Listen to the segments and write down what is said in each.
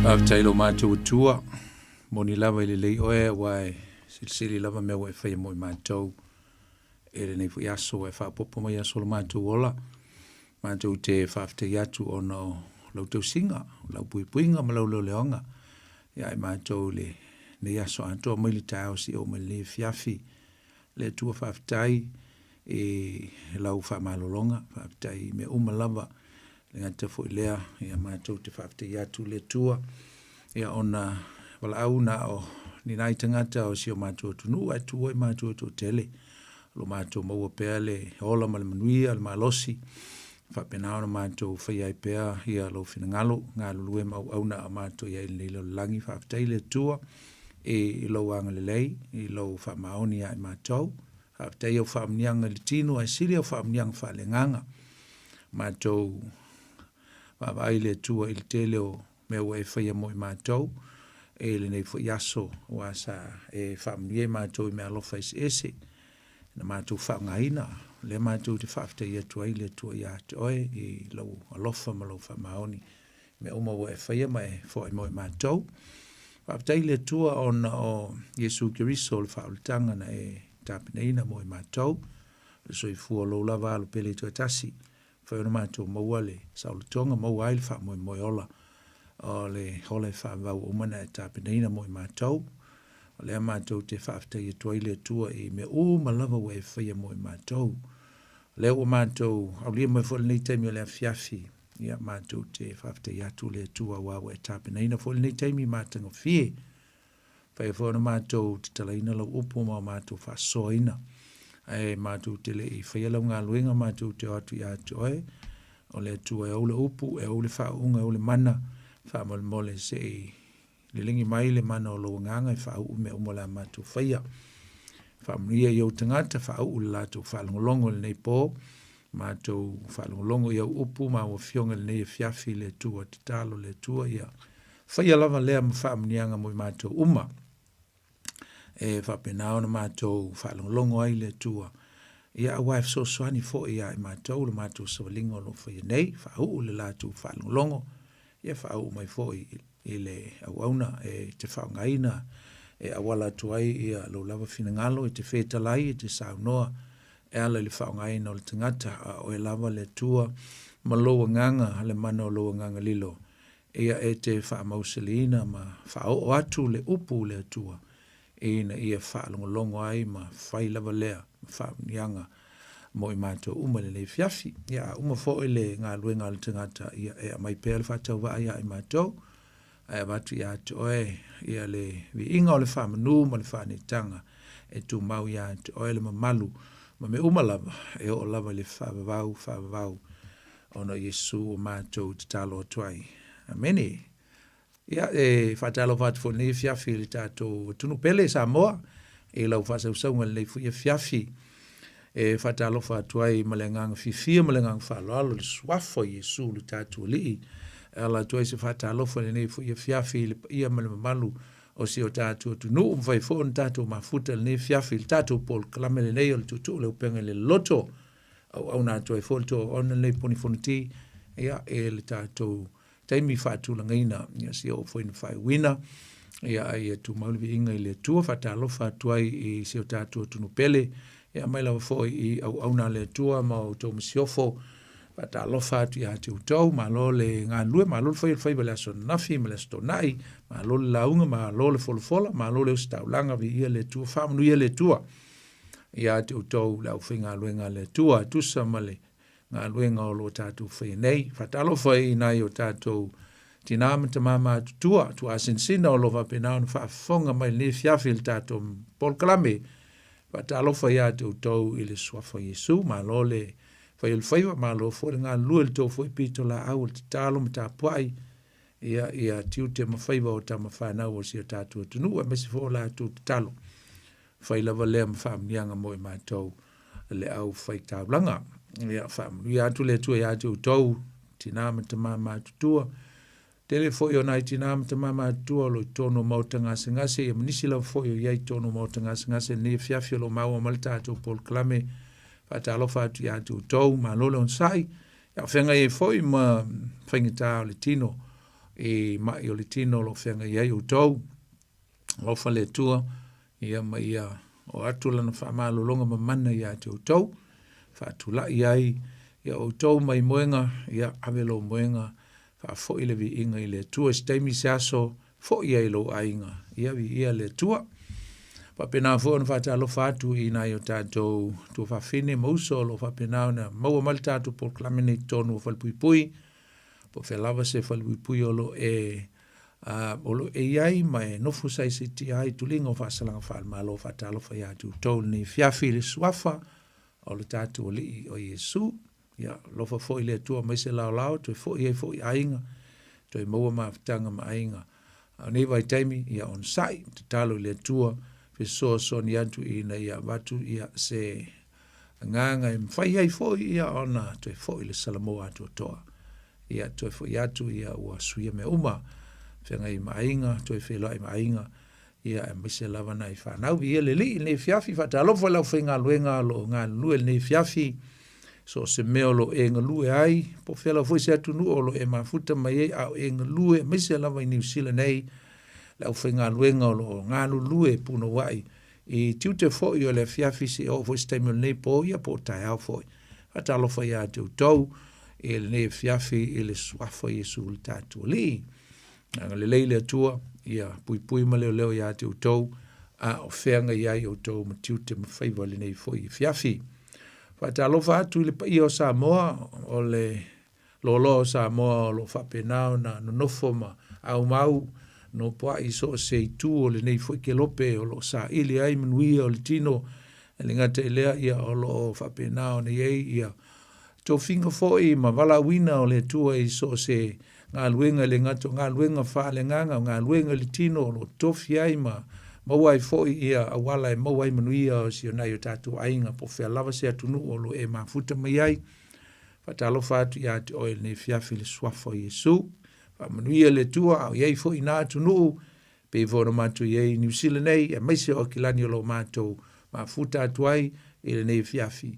Faafetai lo matou Atua, moni lava i lelei oe aua e silisili lava mea ua e faia mo i matou. E lenei foi aso ua e faaopoopo mai aso o lo matou ola, matou te faafetai atu ona o lau tausiga, o lau puipuiga ma lau leoleoga ia i matou i lenei aso atoa mai le taeao seia oo mai lenei afiafi. Le Atua faafetai i lau faamalologa, faafetai i mea uma lava, e le gata foi i lea, ia matou te faafetai atu i le Atua, ia ona valaau na o ni nai tagata o si o matou atunuu ae tuua i matou e toatele. O lo o matou maua pea le ola ma le manuia, le malosi, faapena ona matou faia ai pea ia lou finagalo, galulue ma auauna a matou i ai i lenei lalolagi. Faafetai i le Atua i lou agalelei, i lou faamaoni ia i matou. Faafetai i au faamanuiaga i le tino ae sili au faamanuiaga faaleagaga. Matou vaavaai i le Atua i le tele o mea ua e faia mo i matou i lenei foi aso, aua sa e faamanuia i matou i meaalofa eseese na matou faaaogaina. O lea matou te faafetai atu ai le Atua ia te oe i lou alofa ma lou faamaoni mea uma ua e faia ma e foai mo i matou. Faafetai i le Atua ona o Iesu Keriso o le faaolataga na e tapenaina mo i matou, le soifua o lou lava alo pele toatasi, mafai ona matou maua le saolotoga, maua ai le faamoemoe ola o le ola e faavavau ua uma ona e tapenaina mo i matou. O lea matou te faafetai atu ai le Atua i mea uma lava ua e faia mo i matou. O lea ua matou aulia mai foi lenei taimi o le afiafi, ia matou te faafetai atu le Atua aua ua e tapenaina foi lenei taimi matagofie. Faia foi ona matou tatalaina lau upu ma matou faasoaina. Ae matou te le i faia lau galuega, matou te o atu ia te oe, o le Atua e ou le upu, e ou le faauuga, e ou le mana, faamolemole se i lelegi mai le mana o lou agaga e faauu mea uma o le a matou faia. Faamanuia i ou tagata, faauu le latou faalogologo i lenei po, matou faalogologo i au upu ma au afioga i lenei afiafi, le Atua, tatalo le Atua ia faia lava lea ma faamanuiaga mo i matou uma. E faapena ona matou faalogologo ai le Atua, ia aua e fesoasoani foi ia i matou le matou savaliga o lo o faia nei, faauu le latou faalogologo, ia faauu mai foi i le auauna e te faaaogaina e auala atu ai ia lou lava finagalo e te fetalai e te saunoa e ala i le faaaogaina o le tagata, a oe lava le Atua ma lou agaga, le mana o lou agaga lilo, ia e te faamausaliina ma faaoo atu le upu le Atua ina ia faalogologo ai ma fai lava lea ma faamanuiaga mo i matou uma i lenei afiafi. Ia, a uma foi le galuega a le tagata, ia e aumai pea le faatauvaa ia i matou, ae avatu ia te oe ia le viiga o le faamanu ma le faaneetaga e tumau ia te oe le mamalu ma mea uma lava e oo lava i le faavavau faavavau ona o Iesu ua matou tatalo atu ai. Amene. Ia, e faatalofa atu foi i lenei afiafi i le tatou atunuu pele Samoa i lau faasausauga i lenei foi afiafi. E faatalofa atu ai ma le agaga fiafia ma le agaga faaaloalo i le suafa o Iesu le tatou Alii. E ala atu ai se faatalofa i lenei foi afiafi i le paia ma le mamalu o si o tatou atunuu, mafai foi ona tatou mafuta i lenei afiafi i le tatou polokalame lenei o le Tuutuu o le Upega i le Loto. Auauna atu ai foi le tou auauna lenei Poni Fonoti, ia, e le tatou taimi faatulagaina, ia se i oo foi ina faaiuina, ia a ia tumau le viiga i le Atua. Faatalofa atu ai i si o tatou atunuu pele, ia mai lava foi i auauna a le Atua ma outou masiofo. Faatalofa atu ia te outou, malo le galulue, malo le fai o le faiva i le aso ananafi ma le aso Toonai, malo le lauga, malo le folafola, malo le ositaulaga, viia le Atua, faamanuia le Atua ia te outou le aufaigaluega a le Atua, e tusa ma le galuega o lo o tatou faia nei. Faatalofa i nai o tatou tinā ma tamā matutua, tuasinasina o lo o faapena ona faafofoga mai lenei afiafi i le tatou polokalame. Faatalofa ia te outou i le suafa o Iesu, malo le fai o le faiva, malo foi le galulue i le tou foi pitolaau o le tatalo ma tapuai, ia, ia tiute ma faiva o tama fanau o si o tatou atunuu, aemaise foi o latou tatalo. Fai lava lea ma faamanuiaga mo i matou le aufaitaulaga. Ia, faamanuia atu le Atua ia te outou, tinā ma tamā matutua. Tele foi o nai tinā ma tamā matutua o lo o i totonu o maota gasegase, ia ma nisi lava foi o i ai i totonu o maota gasegase i lenei afiafi o lo o maua mai le tatou polokalame. Faatalofa atu ia te outou, malo le onosai. Ia, o feagai ai foi ma faigata o le tino. i maʻi o le tino o lo o feagai ai outou. Alofa le Atua, ia ma ia oo atu lana faamalologa mamana ia te outou, faatulai ai ia outou mai moega, ia ave lou moega, faafoi le viiga i le Atua. I se taimi se aso, foi ai i lou aiga, ia viia le Atua. Faapena foi ona faatalofa atu i nai o tatou tuafafine ma uso o lo o faapena ona maua mai le tatou polokalame nei i totonu o Falepuipui, po o fea lava se falepuipui o lo o e o lo o e i ai ma e nofo saisaitia ai tuliga o faasalaga faale-Malo. Faatalofa ia te outou i lenei afiafi i le suafa o le tatou Alii o Iesu. Ia, alofa foi le Atua mai se laolao, toe foi ai foi aiga, toe maua mafutaga ma aiga. A o nei vaitaimi, ia onosai, tatalo i le Atua, fesoasoani atu ina ia avatu ia se agaga e mafai ai foi ia ona toe foi le Salamo atoatoa. Ia toe foi atu ia ua suia mea uma, feagai ma aiga, toe feiloai ma aiga, ia aemaise lava nai fanau. Viia le Alii i lenei afiafi, faatalofa i le aufaigaluega o lo o galulue i lenei afiafi, so o se mea o lo o e galue ai, po o fea lava foi se atunuu o lo o e mafuta mai ai, a o e galue, aemaise lava i Niu Sila nei, le aufaigaluega o lo o galulue punouai i tiute foi o le afiafi seia oo foi se taimi o lenei po, ia po o taeao foi. Faatalofa ia te outou i lenei afiafi i le suafa o Iesu le tatou Alii. Agalelei le Atua, ia puipui ma leoleo ia te outou, a o feagai ai outou ma tiute ma faiva i lenei foi afiafi. Faatalofa atu i le paia o Samoa, o le loaloa o Samoa o lo o faapena ona nonofo ma aumau nopoai i so o se itu o lenei foi kelope o lo o saili ai manuia o le tino. E le gata i lea, ia o lo o faapena ona i ai ia tofiga foi ma valaauina o le Atua i so o se galuega, e le gata o galuega faaleagaga, o galuega i le tino o lo o tofi ai ma maua ai foi ia auala e maua ai manuia o si o nai o tatou aiga, po o fea lava se atunuu o lo o e mafuta mai ai. Faatalofa atu ia te oe i lenei afiafi i le suafa o Iesu. Faamanuia le Atua, a o i ai foi i na atunuu, pei foi ona matou i ai i Niu Sila nei, aemaise o Aukilani o lo o matou mafuta atu ai i lenei afiafi.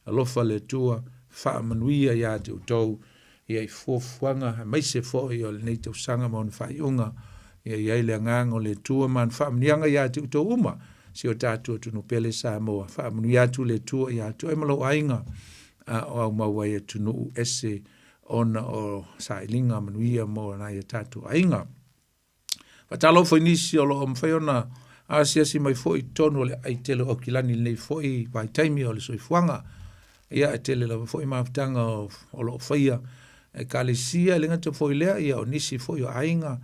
Alofa le Atua, faamanuia ia te outou ia i fuafuaga, aemaise foi o lenei tausaga ma ona faaiuga, ia i ai le agaga o le Atua ma ana faamanuiaga ia te outou uma, si o tatou atunuu pele Samoa. Faamanuia atu le Atua ia te oe ma lou aiga, a o aumau ai atunuu ese ona o sailiga manuia mo nai o tatou aiga. Faatalofa i nisi o lo o mafai ona asiasi mai foi i totonu o le aai tele o Aukilani i lenei foi vaitaimi o le soifuaga. Ia, e tele lava foi mafutaga o, o lo o faia e ekalesia, e le gata foi i lea, ia o nisi foi o aiga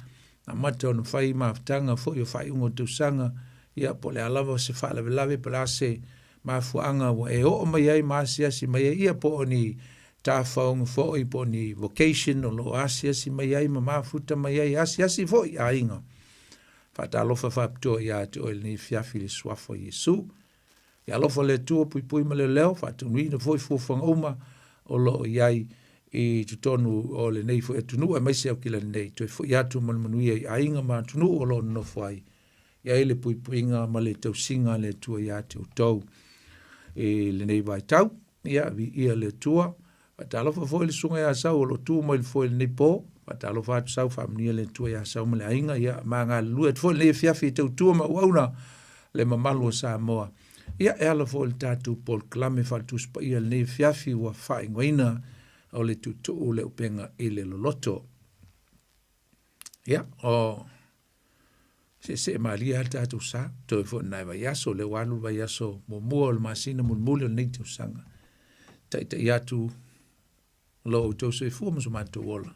amata ona fai mafutaga foi o faaiuga o tausaga, ia po o le a lava se faalavelave, po o le a se mafuaaga ua e oo mai ai ma asiasi mai ai, ia po o ni tafaoga foi, po o ni vocation o lo o asiasi mai ai ma mafuta mai ai, asiasi foi i aiga. Faatalofa faapitoa ia te oe i lenei afiafi i le suafa o Iesu. Ia alofa le Atua, puipui ma leoleo, faataunuuina foi fuafuaga uma o lo o i ai i totonu o lenei foi atunuu, aemaise Aukilani nei. Toe foi atu ma le manuia i aiga ma atunuu o lo o nonofo ai. I ai le puipuiga ma le tausiga a le Atua ia te outou i lenei vaitau. Ia, viia le Atua. Faatalofa foi i le susuga ia Sau o lo o tu mai le foe i lenei po. Faatalofa atu Sau, faamanuia le Atua ia Sau ma le aiga. Ia, ma galulue atu foi i lenei afiafi e tautua ma auauna le mamalu o Samoa. Ia, e ala foi i le tatou polokalame faale-Tusi Paia i lenei afiafi ua faaigoaina o le Tuutuu le Upega i le Loloto. Ia, o seesee malie lava le tatou sa, toe foi nai vaiaso, lea ua alu le vaiaso muamua o le masina mulimuli o lenei tausaga. Taitai atu lo outou soifua ma so matou ola.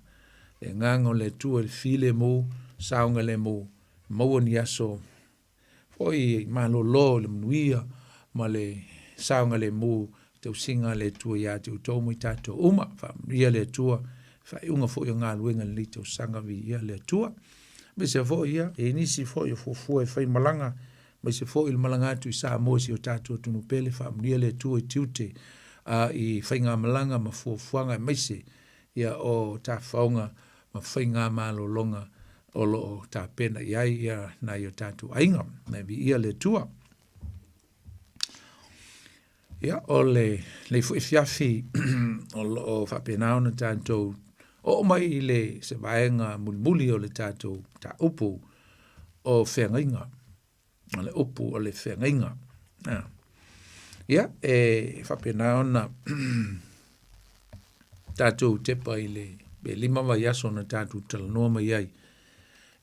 Le agaga o le Atua i le filemu, saogalemu, maua ni aso foi malolo i le manuia ma le saogalemu tausiga a le Atua ia te outou ma i tatou uma. Faamanuia le Atua, faaiuga foi o galuega i lenei tausaga, viia le Atua. Aemaise foi ia, e i ai nisi foi o fuafua e fai malaga, aemaise foi le malaga atu i Samoa i si o tatou atunuu pele, faamanuia le Atua i tiute a i faigamalaga ma fuafuaga aemaise ia o tafaoga ma faigamalologa o lo o tapena i ai ia nai o tatou aiga. Ae viia le Atua. Ia, o lenei foi afiafi o lo o faapena ona tatou Oo mai i le se vaega mulimuli o le tatou mataupu o feagaiga, o le upu o le feagaiga. Ia, e faapena ona tatou tepa i le pe 5 vaiaso na tatou talanoa mai ai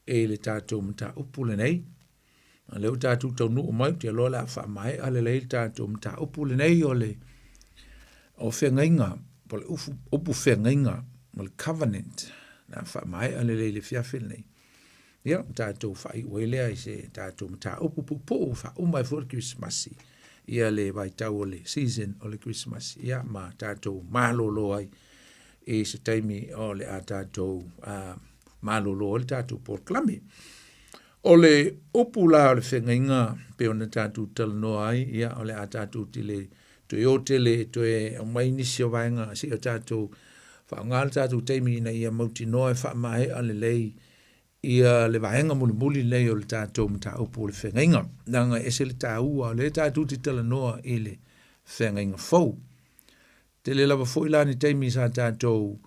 i le tatou mataupu lenei. A lea ua tatou taunuu mai, ou te iloa o le a faamaea lelei le tatou mataupu lenei o le o feagaiga, po o le ufu, upu feagaiga, o le covenant, o le a faamaea lelei i le afiafi lenei. Ia, tatou faaiu ai lea i se tatou mataupu puupuu e faauma ai foi le Kerisimasi, ia le vaitau o le season o le Kerisimasi, ia ma tatou malolo ai i se taimi o le a tatou malolo ai le tatou polokalame. O le upu la o le feagaiga pei ona tatou talanoa ai, ia o le a tatou tele toe o tele e toe aumai nisi o vaega seia tatou faaaoga le tatou taimi ina ia mautinoa e faamaea lelei ia le vaega mulimuli lenei o le tatou mataupu o le feagaiga, leaga e ese le taua o lea tatou te talanoa i le feagaiga fou. Tele lava foi la ni taimi sa tatou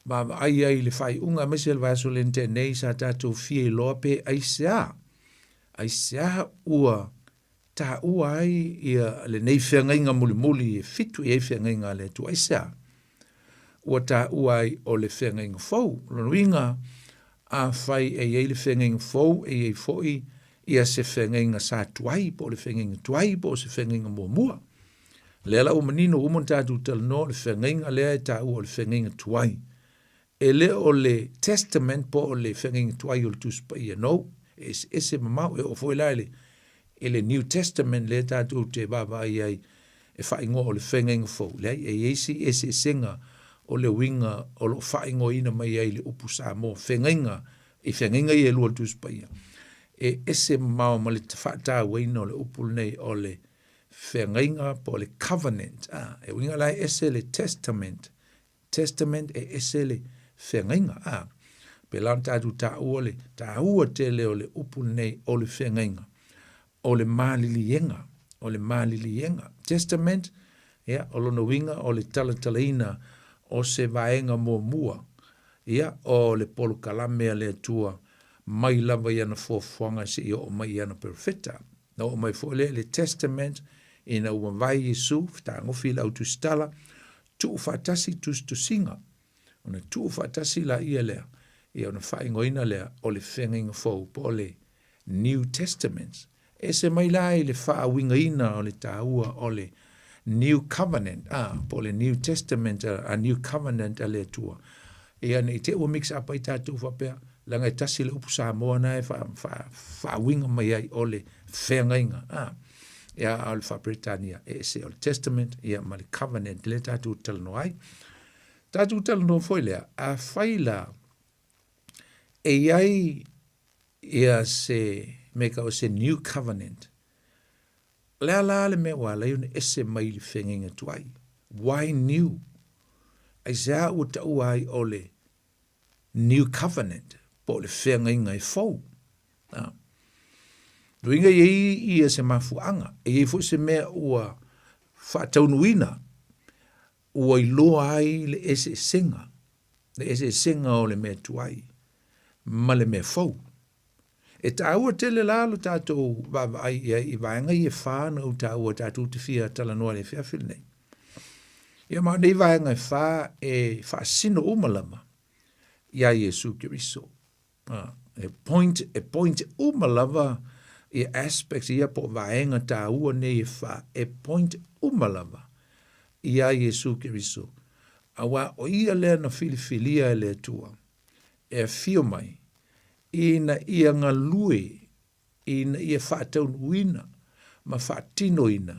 vaavaai ai i le faaiuga aemaise le vaiaso lea na tea nei sa tatou fia iloa pe aisea, aisea ua taua ai ia lenei feagaiga mulimuli e fitu i ai feagaiga a le Atua. Aisea ua taua ai o le feagaiga fou? O lona uiga, afai e i ai le feagaiga fou, e i ai foi ia se feagaiga sa tuai, po o le feagaiga tuai, po o se feagaiga muamua. Lea la ua manino ua uma ona tatou talanoa o le feagaiga lea e taua o le feagaiga tuai. E le o le testament po o le feagaiga tuai o le Tusi Paia, no, e eseese mamao, e oo foi la i le, i le New Testament lea tatou te vaavaai ai e faaigoa o le feagaiga fou, leai, e i ai si eseesega o le uiga o lo o faaigoaina mai ai le upu Samoa feagaiga i feagaiga ia e lua o le Tusi Paia. E ese mamao ma le faatauaina o le upu lenei o le feagaiga po o le covenant. A, e uiga la e ese le testament. Testament e ese le feagaiga. A, pēlā ona tatou taua le taua tele o le upu lenei o le feagaiga, o le maliliega, o le maliliega. Testament, ia, o lona uiga o le talatalaina o se vaega muamua, ia, o le polokalame a le Atua mai lava i ana fuafuaga seia oo mai i ana perofeta. Na oo mai foi lea i le Testament ina ua mavae Iesu, fetagofi i le au tusitala, tuufaatasi tusitusiga, ona tuufaatasi laia lea, ia ona faaigoaina lea o le Feagaiga Fou po o le New Testament. E ese mai la i le faauigaina o le taua o le New Covenant, a, po o le New Testament, a New Covenant a le Atua. Ia ne i te i ua mix up ai tatou faapea, leaga e tasi le upu Samoa na e faauiga mai ai o le feagaiga. A, ia, a o le faa-Peretania, e ese o le Testament, ia, ma le Covenant lea tatou talanoa ai. Tatou talanoa foi lea, afai la e i ai ia se mea e tau o se New Covenant, o le a la le mea ua ala ai ona ese mai i le feagaiga tuai? Why new? Aisea ua taua ai o le New Covenant, po o le feagaiga e fou? A. Uiga e i ai ia se mafuaaga, e i ai foi se mea ua faataunuuina, ua iloa ai le eseesega, le eseesega o le mea tuai ma le mea fou. E taua tele la lo tatou vaavaai i ai i vaega ia e whā na ou taua tatou te fia talanoa i le afiafi lenei. Ia ma o nei vaega e whā e faasino uma lava iā Iesu Keriso. E point, e point uma lava ia aspects ia po o vaega taua nei e whā, e point uma lava iā Iesu Keriso. Auā o ia lea na filifilia e le Atua e afio mai ina ia galue, ina ia faataunuuina ma faatinoina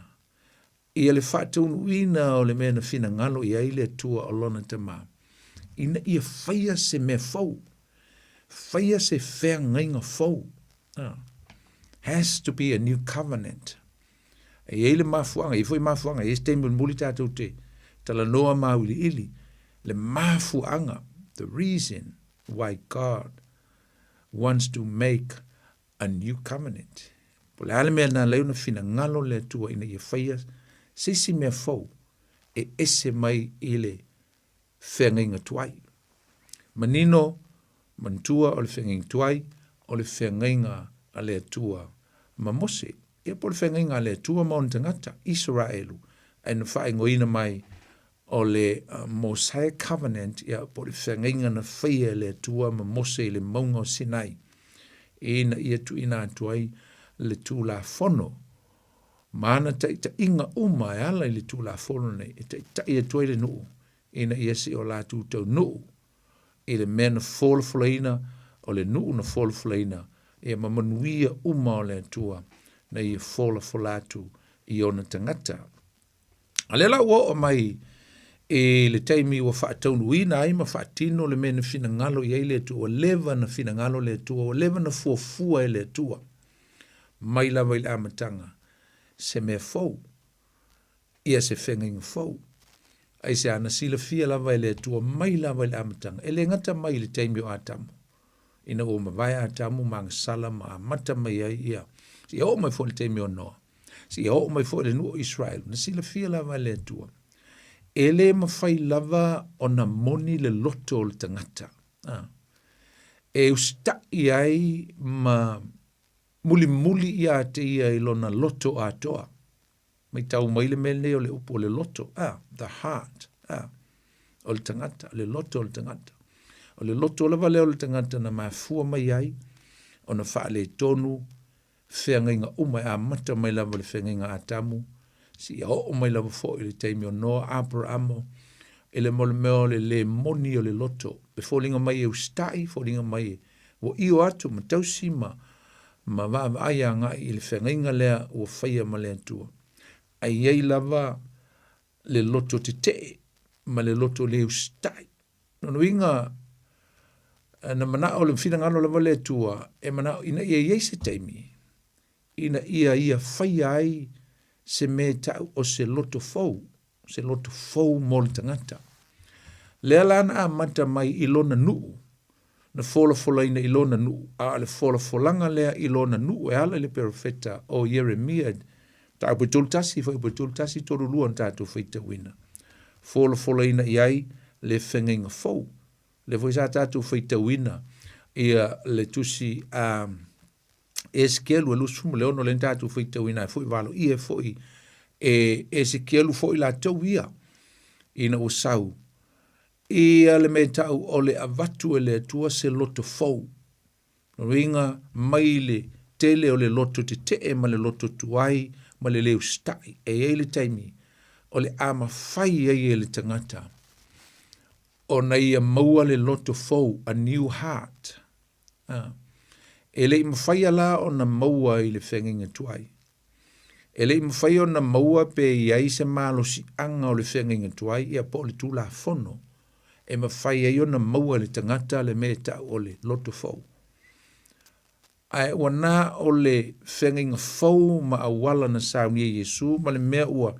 ia le faataunuuina o le mea na finagalo i ai le Atua o Lona Tama, ina ia faia se mea fou, faia se feagaiga fou. Has to be a new covenant. E i ai le mafuaaga, e i ai foi mafuaaga, e i ai se taimi mulimuli tatou te talanoa mauiliili, le mafuaaga, the reason why God wants to make a new covenant. Po o le a le mea na ala ai ona finagalo le Atua ina ia faia se isi mea fou e ese mai i le feagaiga tuai. Manino, manatua o le feagaiga tuai, o le feagaiga a le Atua ma Mose. Ia po o le feagaiga a le Atua ma ona tagata, Isaraelu, ae na faaigoaina mai o le Mosaic Covenant, ia po o le feagaiga na faia e le Atua ma Mose i le mauga o Sinai, ina ia tuuina atu ai le Tulafono ma ana taitaiga uma e ala i le Tulafono nei e taitai atu ai le nuu ina ia seia o latou taunuu i le mea na folafolaina, o le nuu na folafolaina, ia ma manuia uma o le Atua na ia folafola atu i ona tagata. A lea la ua oo mai i le taimi ua faataunuuina ai ma faatino le mea na finagalo i ai le Atua, ua leva na finagalo le Atua, ua leva na fuafua e le Atua mai lava i le amataga se mea fou, ia se feagaiga fou. Aisea? Na silafia lava e le Atua mai lava i le amataga, e le gata mai i le taimi o Atamu, ina ua mavae Atamu ma agasala ma amata mai ai ia, seia oo mai foi i le taimi o Noa, seia oo mai foi i le nuu o Israel, na silafia lava e le Atua. E le mafai lava ona moni le loto o le tagata. E usitai ai ma mulimuli ia te ia i lona loto atoa. Matau mai le mea lenei o le upu o le loto, the heart, o le tagata, le loto o le tagata. O le loto lava lea o le tagata na mafua mai ai ona faaletonu feagaiga uma e amata mai lava i le feagaiga a Atamu, seia oo mai lava foi i le taimi o Noa, Aperamo, i le mea o le le moni o le loto. E foliga mai e usitai, foliga mai ua io atu ma tausi ma ma vaavaai agai i le feagaiga lea ua faia ma le Atua. Ae i ai lava le loto tetee ma le loto le usitai. Lona uiga, na manao le finagalo lava le Atua e manao ina ia i ai se taimi ina ia ia faia ai se mea e ta'u o se loto fou, se loto fou mo le tagata. Lea la na amata mai i lona nuu, na folafolaina i lona nuu, a o le folafolaga lea i lona nuu e ala i le perofeta o Ieremia, mataupu e 31, fuaiupu e 31, 32 na tatou faitauina. Folafolaina i ai le feagaiga fou. Lea foi sa tatou faitauina ia le tusi a Esekielu e 26 lea na tatou faitauina ai foi valoia foi e Esekielu foi latou ia ina ua sau ia le mea tau o le avatu e le Atua se loto fou. Lona uiga mai le tele o le loto tetee ma le loto tuai ma le le usitai. E i ai le taimi o le a mafai ai e le tagata ona ia maua le loto fou, a new heart. E le i mafaia la ona maua i le feagaiga tuai. E le i mafai ona maua pe i ai se malosiaga o le feagaiga tuai ia po o le Tulafono e mafai ai ona maua e le tagata le mea e ta'u o le loto fou. Ae ua na o le feagaiga fou ma auala na saunia e Iesu ma le mea ua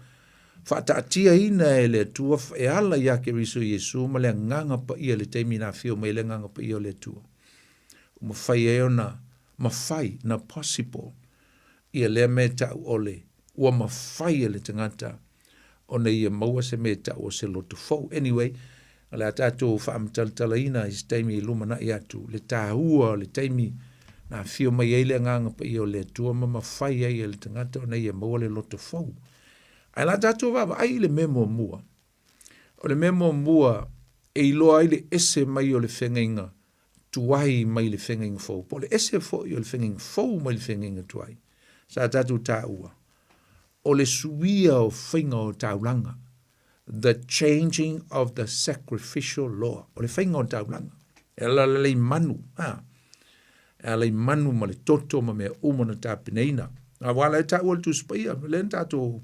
faataatiaina e le Atua e ala iā Keriso Iesu ma le Agaga Paia i le taimi na afio mai ai le Agaga Paia o le Atua. Ua mafai ai ona mafai, na possible, ia lea mea e ta'u o le ua mafai e le tagata ona ia maua se mea e ta'u o se loto fou. Anyway, o le a tatou faamatalatalaina i se taimi i lumanai atu le tāua o le taimi na afio mai ai le Agaga Paia o le Atua ma mafai ai e le tagata ona ia maua le loto fou. Ae o le a tatou vaavaai i le mea muamua. O le mea muamua e iloa ai le ese mai o le feagaiga tuai mai le feagaiga fou, po o le ese foi o le feagaiga fou mai le feagaiga tuai, sa tatou taua, o le suia o faiga o taulaga, the changing of the sacrificial law, o le faiga o taulaga, e ala lelei manu, ha? E ala i manu ma le toto ma mea uma na tapenaina. Aua la e taua le Tusi Paia, lea na tatou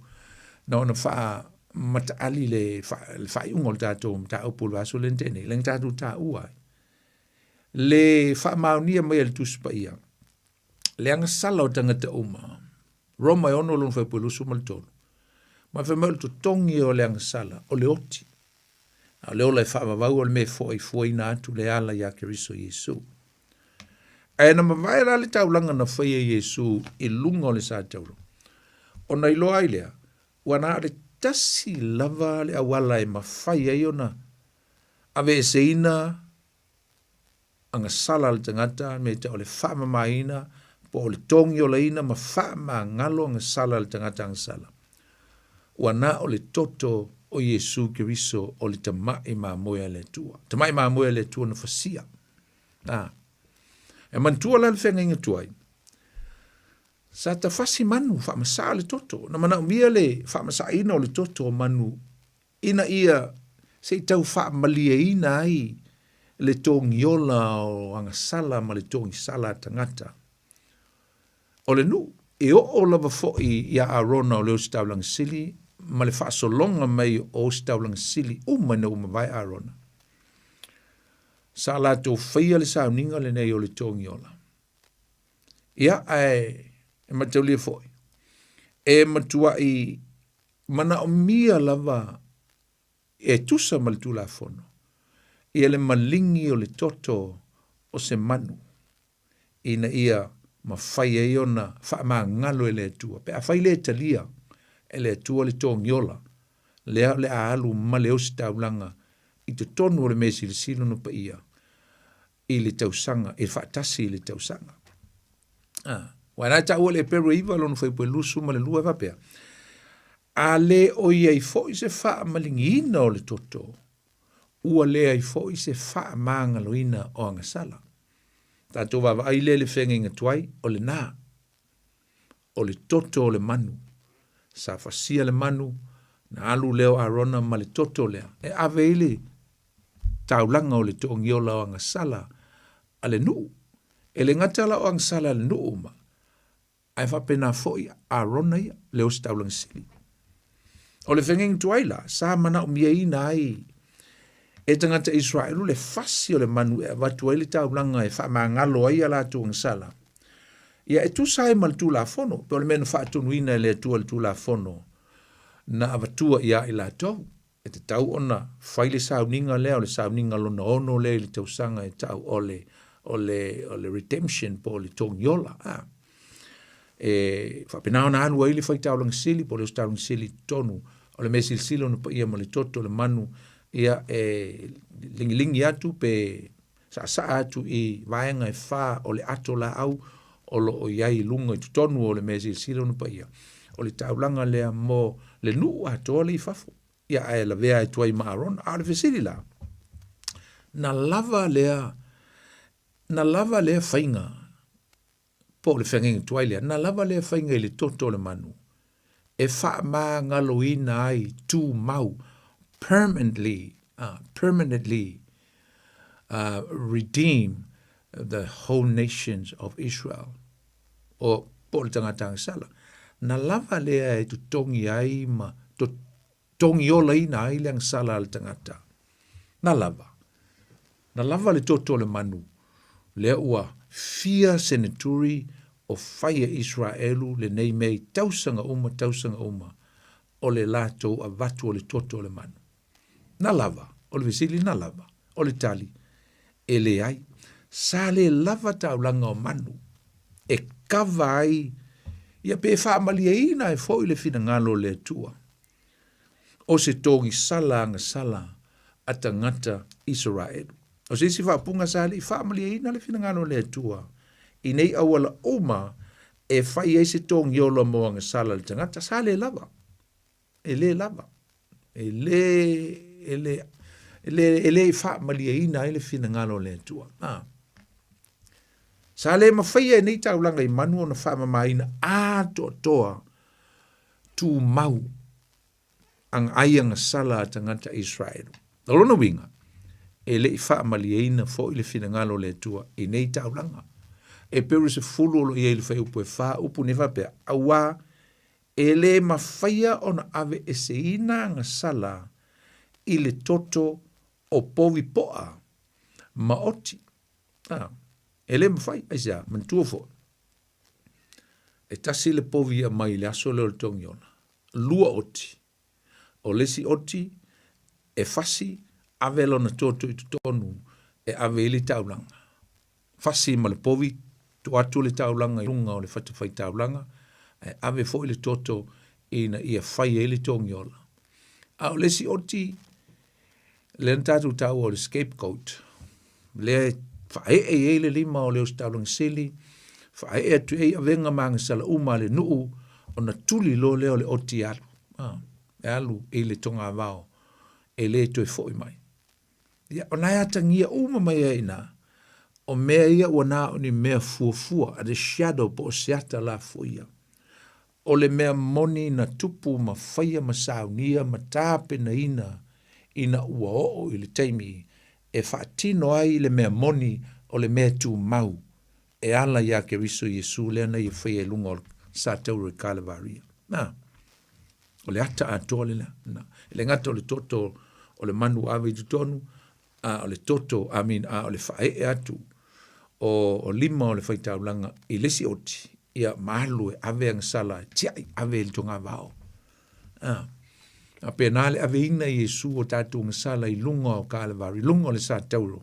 na ona faa mataali le, le faaiuga o le tatou mataupu o le vaiaso lea na tea nei, lea na tatou taua ai. Le faamaonia mai e le Tusi Paia, le agasala o tagata uma, Roma e 6 lona fuaiupu e 23, ma fai mai o le totogi o le agasala, o le oti. A o le ola e faavavau o le mea e foaifuaina atu le ala iā Keriso Iesu. Ae na mavae la le taulaga na faia e Iesu i luga o le sa tauro, ona iloa ai lea, ua na o le tasi lava le auala e mafai ai ona aveeseina agasala a le tagata, me tau o le faamamaina po o le togiolaina ma faamagalo agasala a le tagata agasala. Ua na o le toto o Iesu Keriso o le tama'i mamoe a le Atua. Tama'i mamoe a le Atua na fasia. A. E manatua la le feagaiga tuai, sa tafasi manu faamasaa le toto. Na manaomia le faamasaaina o le toto o manu ina ia se i tau faamalieina ai le togiola o agasala ma le togisala a tagata o le nuu. E oo lava foi iā Arona o le ositaulaga sili ma le faasologa mai o ositaulaga sili uma ina ua mavae Arona, sa latou faia le sauniga lenei o le togiola. Ia, ae e mataulia foi, e matuai manaomia lava e tusa ma le Tulafono ia le maligi o le toto o se manu ina ia mafai ai ona faamagalo e le Atua. Pe afai le talia e le Atua le togiola, lea o le a alu ma le ositaulaga i totonu o le mea silisili ona paia i le tausaga, e faatasi i le tausaga. Ah, ua na taua le Eperu e 9 lona fuaiupu e 22 e faapea, A le o i ai foi se faamaligiina o le toto, ua leai foi se faamagaloina o agasala. Tatou vaavaai lea i le feagaiga tuai, o lena, o le toto o le manu. Sa fasia le manu, na alu lea o Arona ma le toto lea, e ave ai le taulaga o le toogiola o agasala a le nuu. E le gata la o agasala a le nuu uma, ae faapena foi Arona ia, le ositaulaga sili. O le feagaiga tuai la, sa manaomiaina ai e tagata Israelu le fasi o le manu e avatu ai le taulaga e faamagalo ai a latou agasala. Ia e tusa ai ma le Tulafono, pe o le mea na faatonuina e le Atua le Tulafono na avatua ia i latou. E tatau ona fai le sauniga lea, o le sauniga lona ono lea i le tausaga e tau o le, o le, o le redemption po o le togiola. A. E faapena ona alu ai le faitaulaga sili po o le ositaulaga sili i totonu o le mea silisili ona paia ma le toto o le manu, ia e ligilingi atu pe saasaa atu i vaega e fa o le ato laau o lo o i ai i luga i totonu o le mea silisili ona paia. O le taulaga lea mo le nuu atoa le i fafo. Ia ae lavea atu ai ma Arona. A o le fesili la, na lava lea, na lava lea faiga po o le feagaiga tuai lea, na lava lea faiga i le toto o le manu e faamagaloina ai tumau, permanently, permanently redeem the whole nations of Israel, o po o le tagata agasala. Na lava lea e totogi ai ma totogiolaina ai le agasala a le tagata. Na lava. Na lava le toto o le manu, lea ua fia seneturi o fai e Israelu lenei mea i tausaga uma tausaga uma o le latou avatu o le toto o le manu. Na lava, o le fesili na lava, o le tali, e leai. Sa le lava taulaga o manu e kava ai, ia pe faamalieina ai foi le finagalo o le Atua. O se togisala agasala a tagata Isaraelu. O se isi faaupuga sa le i faamalieina le finagalo o le Atua i nei auala uma e fai ai se togiola mo agasala a le tagata, sa le lava. E le lava. E le, e le, e le, e le i faamalieina ai le finagalo o le Atua. Ah. Sa le mafaia e nei taulaga i manu ona faamamaina atoatoa tumau ai agasala a tagata Israelu. O lona uiga, e le i faamalieina foi le finagalo o le Atua i nei taulaga. Eperu 10 o lo o i ai i le fuaiupu e 4 upu nei faapea, auā e le mafaia ona aveeseina agasala i le toto o povi poa ma oti. A, e le mafai, aisea, manatua foi, E tasi le povi e aumai i le aso lea o le togiola, lua oti. O le isi oti e fasi, ave lona toto i totonu e ave ai le taulaga. Fasi ma le povi, tuu atu le taulaga i luga o le fatafaitaulaga, ae ave foi le toto ina ia fai ai le togiola. A o le isi oti, lea na tatou taua o le scapegoat, lea e Faaee i ai le lima o le Ositaulaga Sili, faaee atu i ai avega ma agasala uma a le nuu, ona tuli loa lea o le oti e alu, a, e alu i le togavao e le toe foi mai. Ia, o na e atagia uma mai ai i ina, o mea ia ua na o ni mea fuafua, the shadow po o se ata lafoia. O le mea moni na tupu ma faia ma saunia ma tapenaina ina ua oo i le taimi e faatino ai le mea moni o le mea tumau e ala iā Keriso Iesu lea na ia faia i luga o le satauro i Kalevaria. Na, o le ata atoa lena. Na, e le gata o le toto o le manu ua ave i totonu, a o le toto, I mean, a o le faaee atu o, o lima o le faitaulaga i le isi oti, ia ma alu e ave agasala e tiai, ave i le togavao. A, a pena le aveina e Iesu o tatou agasala i luga o Kalevari, i luga o le satauro,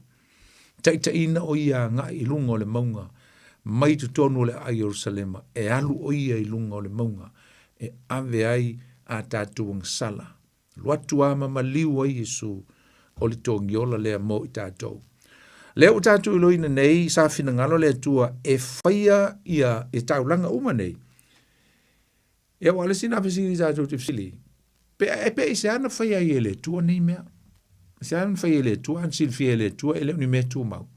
taitaiina o ia agai i luga o le mauga, mai totonu o le aai Ierusalema, e alu o ia i luga o le mauga, e ave ai a tatou agasala. Alu atu a ma maliu ai Iesu, o le togiola lea mo i tatou. Lea ua tatou iloina nei, sa finagalo le Atua e faia ia e taulaga uma nei. Ia aua o le isi na fesili tatou te fesili, pe e pe i se ana faia ai e le Atua nei mea. Se ana faia e le Atua, ana silafia e le Atua, e le o ni mea tumau.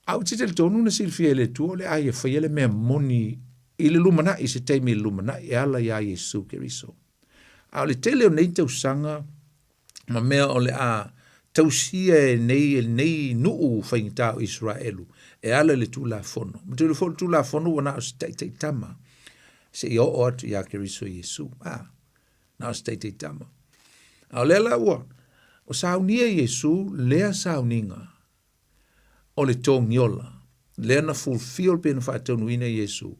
A ou te talitonu na silafia e le Atua o le a ia faia le mea moni i le lumanai, i se taimi i le lumanai, e ala iā Iesu Keriso. A o le tele o nei tausaga ma mea o le a tausia e nei, e nei nuu faigata o Iseraelu e ala i le Tulafono. Ma tele foi le Tulafono ua na o se taitaitama seia oo atu iā Keriso Iesu. A, na o se taitaitama. A o lea la ua o saunia Iesu lea sauniga o le togiola, lea na fulfill pe na faataunuuina Iesu,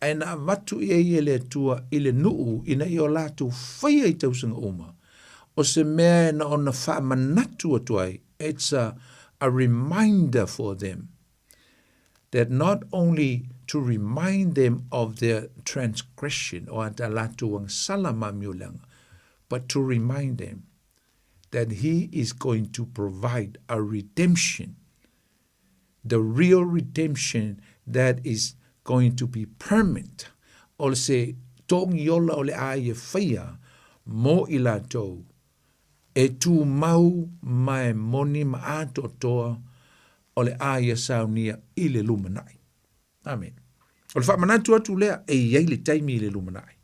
ae na avatu i ai e le Atua i le nuu ina ia o latou faia i tausaga uma, o se mea e na ona faamanatu atu ai, it's a, a reminder for them that not only to remind them of their transgression, o a latou agasala ma amioleaga, but to remind them that he is going to provide a redemption, the real redemption that is going to be permanent, o se togiola o le a ia faia mo i latou e tumau ma e moni ma atoatoa o le a ia saunia i le lumanai. Amene. O le faamanatu atu lea e i ai le taimi i le lumanai.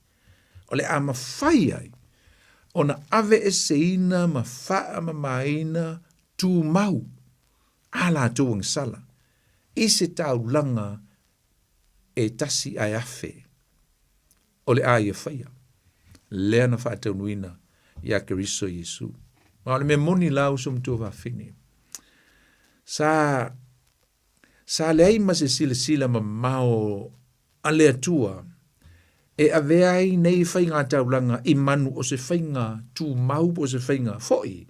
O le a mafai ai ona aveeseina ma faamamaina tumau a latou agasala i se taulaga e tasi ae afe o le a ia faia, lea na faataunuina iā Keriso Iesu. Ma o le mea moni la uso ma tuafafine, sa Sa leai ma se silasila mamao a le Atua e avea ai nei faiga taulaga i manu o se faiga tumau po o se faiga foi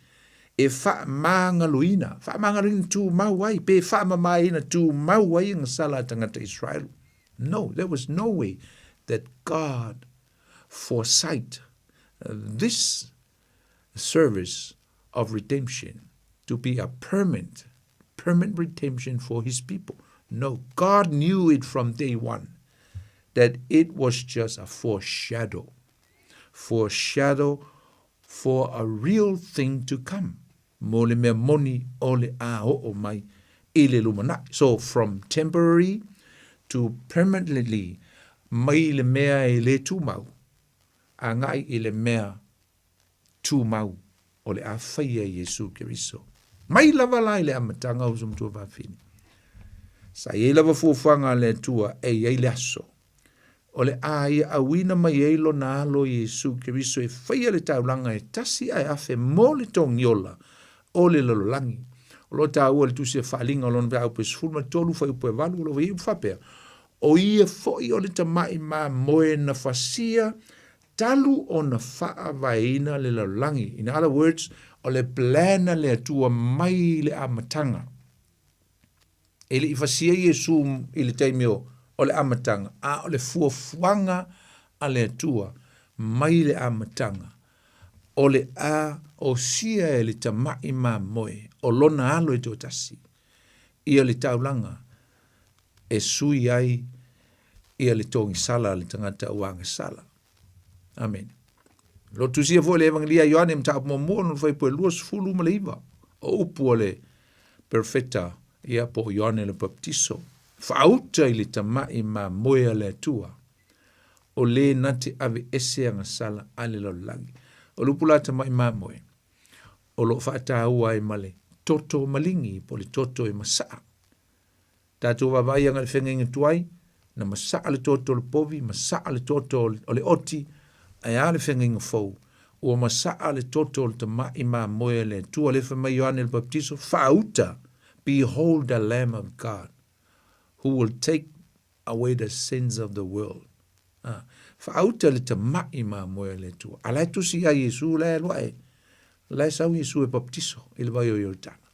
e faamagaloina, faamagaloina tumau ai, pe faamamaina tumau ai agasala a tagata Israel. No, there was no way that God foresight this service of redemption to be a permanent, permanent redemption for his people. No, God knew it from day one that it was just a foreshadow, foreshadow for a real thing to come. Mo le mea moni o le a oo mai i le lumanai. So from temporary to permanently mai le mea e le tumau agai i le mea tumau o le a faia e Iesu Keriso. Mai lava la i le amataga o uso matua fafine. Sa i ai lava fuafuaga a le Atua e i ai le aso. O le a ia auina mai ai lona alo Iesu Keriso e faia le taulaga e tasi ae afe mo le togiola o le lalolagi. O lo o taua i le tusi a Faaliga o lona mataupu e 13 fuaiupu e 8 o lo o i ai faapea, O ia foi o le tamai mamoe na fasia talu ona faavaeina le lalolagi. In other words, o le plan a le Atua mai le amataga. E le i fasia Iesu i le taimi o, o le amataga, a o le fuafuaga a le Atua mai le amataga. O le a osia e le tama'i mamoe o lona alo e toatasi ia le taulaga e sui ai ia le togisala a le tagata ua agasala. Amene. Lo tusia foi le Evangelia Ioane mataupu muamua lona fuaiupu e 29, o upu a le perofeta ia po o Ioane le Baptiso, faauta i le tama'i mamoe a le Atua, o le na te aveese agasala a le lalolagi. O le upu la tama'i mamoe, o lo o faataua ai ma le toto maligi po o le toto e masa'a. Tatou vaavaai agai i le feagaiga tuai, na masa'a le toto o le povi, masa'a le toto o le oti, ae a le feagaiga fou, ua masa'a le toto o le tama'i mamoe a le Atua, lea fai mai Ioane le Baptiso, faauta, Behold the Lamb of God, who will take away the sins of the world. Ah, faauta le tama'i mamoe a le Atua. A la e tusi ia Iesu, la e alu ae, la e sau Iesu e baptiso i le vai o Ioritana.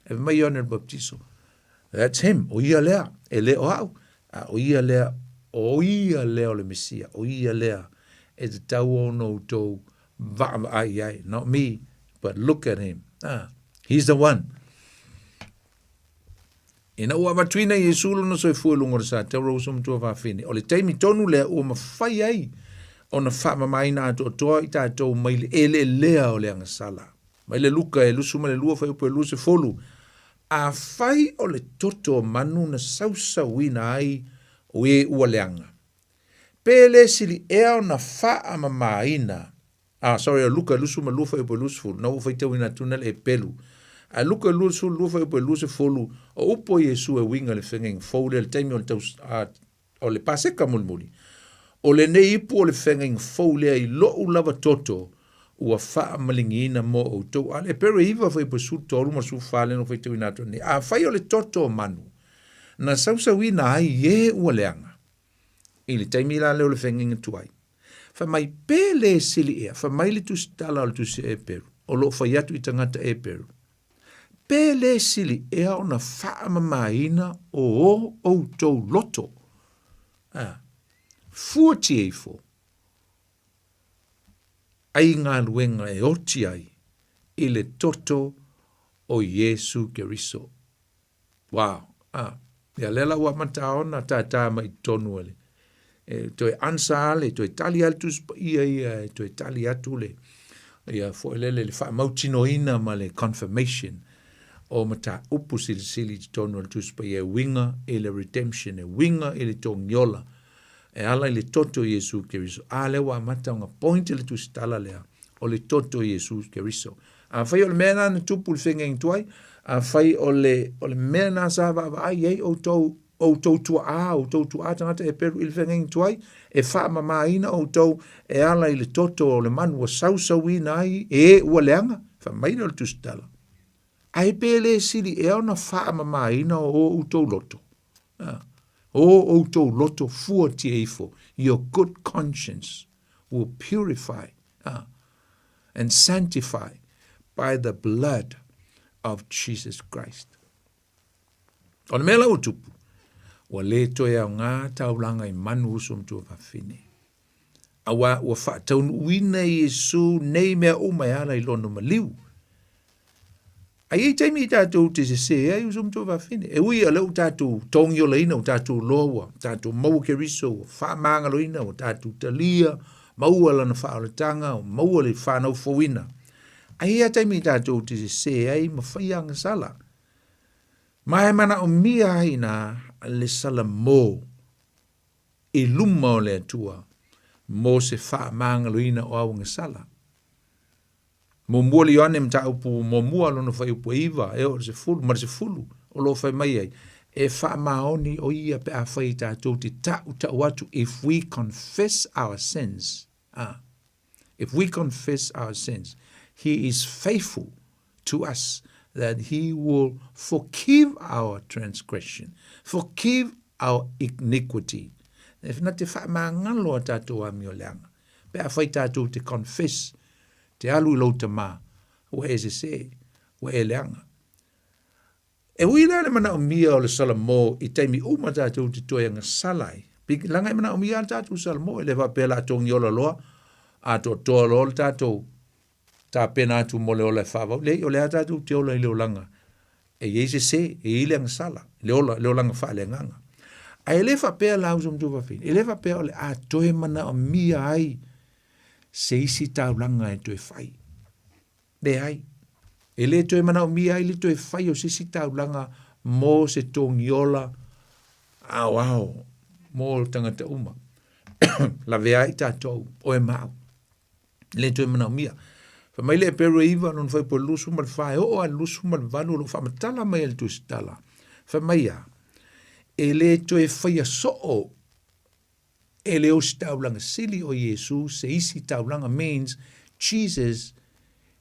E fai mai Ioane le Baptiso, that's him, o ia lea, e le o au, a o ia lea, o ia lea o le Mesia, o ia lea e tatau ona outou vaavaai i ai. Not me, but look at him. Ah, he's the one. Ina ua avatuina Iesu lona soifua i luga o le sataura uso matua fafine, o le taimi tonu lea ua mafai ai ona faamamaina atoatoa i tatou mai le eleelea o le agasala. Mai le Luka e 22 fuaiupu e 20, Afai o le toto o manu na sausauina ai o e ua leaga, pe le sili ea ona faamamaina Ah, sorry, o Luka 22 fuaiupu e 20, na ua faitauina atu na le Epelu. Ae Luka 22 fuaiupu e 20, o upu a Iesu e uiga i le feagaiga fou lea i le taimi o le taus, ah, o le Paseka mulimuli. O lenei ipu o le feagaiga fou lea i lo'u lava toto ua faamaligiina mo outou. A o le Epelu e 9 fuaiupu e 13 ma le 14 lea na ou faitauina atu nei. Afai o le toto o manu na sausauina ai e ua leaga, I le taimi la lea o le feagaiga tuai, fai mai, Pe le sili ea, fai mai le tusitala o le tusi Eperu, o lo o fai atu i tagata Eperu, pe le sili ea ona faamamaina o o outou loto, a, fuatia ifo, ai galuega e oti ai i le toto o Iesu Keriso. Wow. Ah. Ia lea la ua amata ona tātā mai i totonu e le e toe answer le, toe tali a le Tusi Paia ia, e toe tali atu le, ia foi lele le faamautinoina ma le confirmation o mataupu silisili i totonu o le Tusi Paia e uiga i le redemption, e uiga i le togiola, e ala i le toto o Iesu Keriso. A lea ua amata ona point le tusitala lea o le toto o Iesu Keriso. Afai o le mea lena na tupu i le feagaiga tuai, afai o le, o le mea lena sa vaavaai i ai outou, outou tuaa, outou tuaa tagata Heperu i le feagaiga tuai, e faamamaina outou e ala i le toto o le manu ua sausauina ai e ua leaga, fai mai lea o le tusitala. Ae pe le sili ea ona faamamaina o outou loto? O outou loto fuatia ifo, your good conscience will purify and sanctify by the blood of Jesus Christ. O le mea la ua tupu, ua le toe aoga taulaga i manu uso ma tuafafine. Auā ua faataunuuina e Iesu nei mea uma e ala i lona maliu. A i ai taimi i tatou te sesē ai uso ma tuafafine. E ui o lea ua tatou togiolaina, ua tatou loa ua tatou maua Keriso, ua faamagaloina, ua tatou talia, maua lana faaolataga, ua maua le fanau fouina. A i ai taimi i tatou te sesē ai ma fai agasala. Ma e manaomia ai inā le salamo i luma o le Atua mo se faamagaloina o auagasala. Muamua le Ioane mataupu muamua lona fuaiupu e 9 e oo i le 10 ma le 10 o lo o fai mai ai, e faamaoni o ia pe afai tatou te tautau atu if we confess our sins. Ah. If we confess our sins, he is faithful to us that he will forgive our transgression, forgive our iniquity. E na te whaamangalo a tātou amio leanga. Pe afai tātou te confess, te alu i lou tamā, ua e sesē, ua e leaga. E ui la le manaomia o le salamo i taimi uma tatou te toe agasala ai. Leaga e manaomia lava le tatou salamo, e le faapea o le a togiola loa, atoatoa loa le tatou. tapena atu mo le ola e faavau. Leai, o le a tatou te ola i le olaga e i ai sese, e i ai le agasala, le ola, le olaga faaleagaga. Ae le faapea la uso ma tuafafine, e le faapea o le a toe manaomia ai se isi taulaga e toe fai. Leai, e le toe manaomia ai le toe fai o se isi taulaga mo se togiola aoao mo tagata uma. Lavea ai tatou, oe ma au. E le toe manaomia. Fai mai le Eperu e 9, lona fuaiupu e 24, e oo lava i le 28 o lo o faamatala mai e le Tusitala. Fai mai a, e le toe faia soo e le ositaulaga sili o Iesu se isi taulaga means Jesus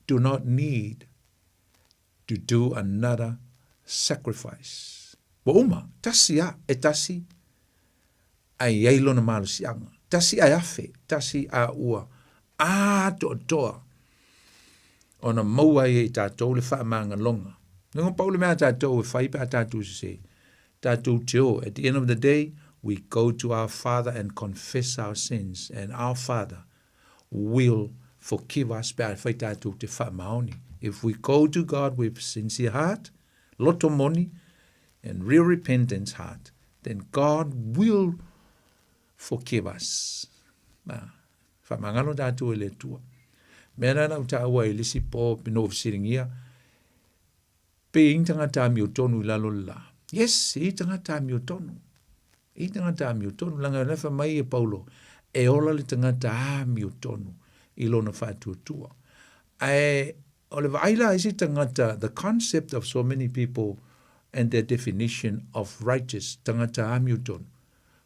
do not need to do another sacrifice. Ua uma, tasi a, e tasi ae i ai lona malosiaga. Tasi ae afe, tasi a ua atoatoa ona maua ai e i tatou le faamagaloga. Leaga pau le mea a tatou e fai pe a tatou sese, tatou te o. At the end of the day, we go to our Father and confess our sins, and our Father will forgive us pe a fai tatou te faamaoni. If we go to God with sincere heart, loto moni, and real repentance heart, then God will forgive us. Ma, faamagalo tatou e le Atua. Mea na na u taua i le isi po na ou fesiligia, pe i ai ni tagata amiotonu i lalo o le la. Yes, e i ai tagata amiotonu. E i ai tagata amiotonu. Leaga o lea fai mai e Paulo, e ola le tagata amiotonu i lona faatuatua. Ae o le vaai la a isi tagata, the concept of so many people and their definition of righteous, tagata amiotonu,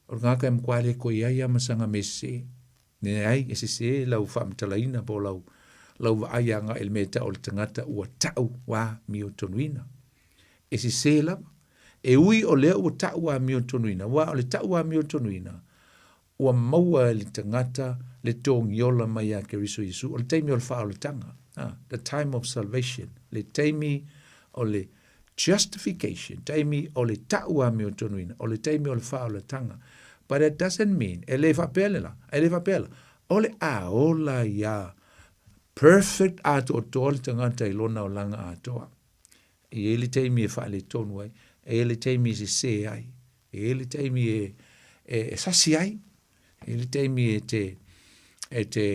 o le tagata e matua le toe i ai lava ma sana mea sese. Leai, e sese lau faamatalaina po o lau, lau vaai agai i le mea e tau o le tagata ua tau amiotonuina. E sese lava. E ui o lea ua tau amiotonuina, aua o le tau amiotonuina, ua maua e le tagata le togiola mai ia Keriso Iesu, o le taimi o le faaolataga, the time of salvation, le taimi o le justification, taimi o le tau amiotonuina, o le taimi o le faaolataga. But it doesn't mean, e le faapea le la, e le faapea la, o le a ola ia perfect atoatoa le tagata i lona olaga atoa. E i ai le taimi e faaletonu ai, e i ai le taimi e sese ai, e i ai le taimi e, e, e sasi ai, e i ai le taimi e te, e te,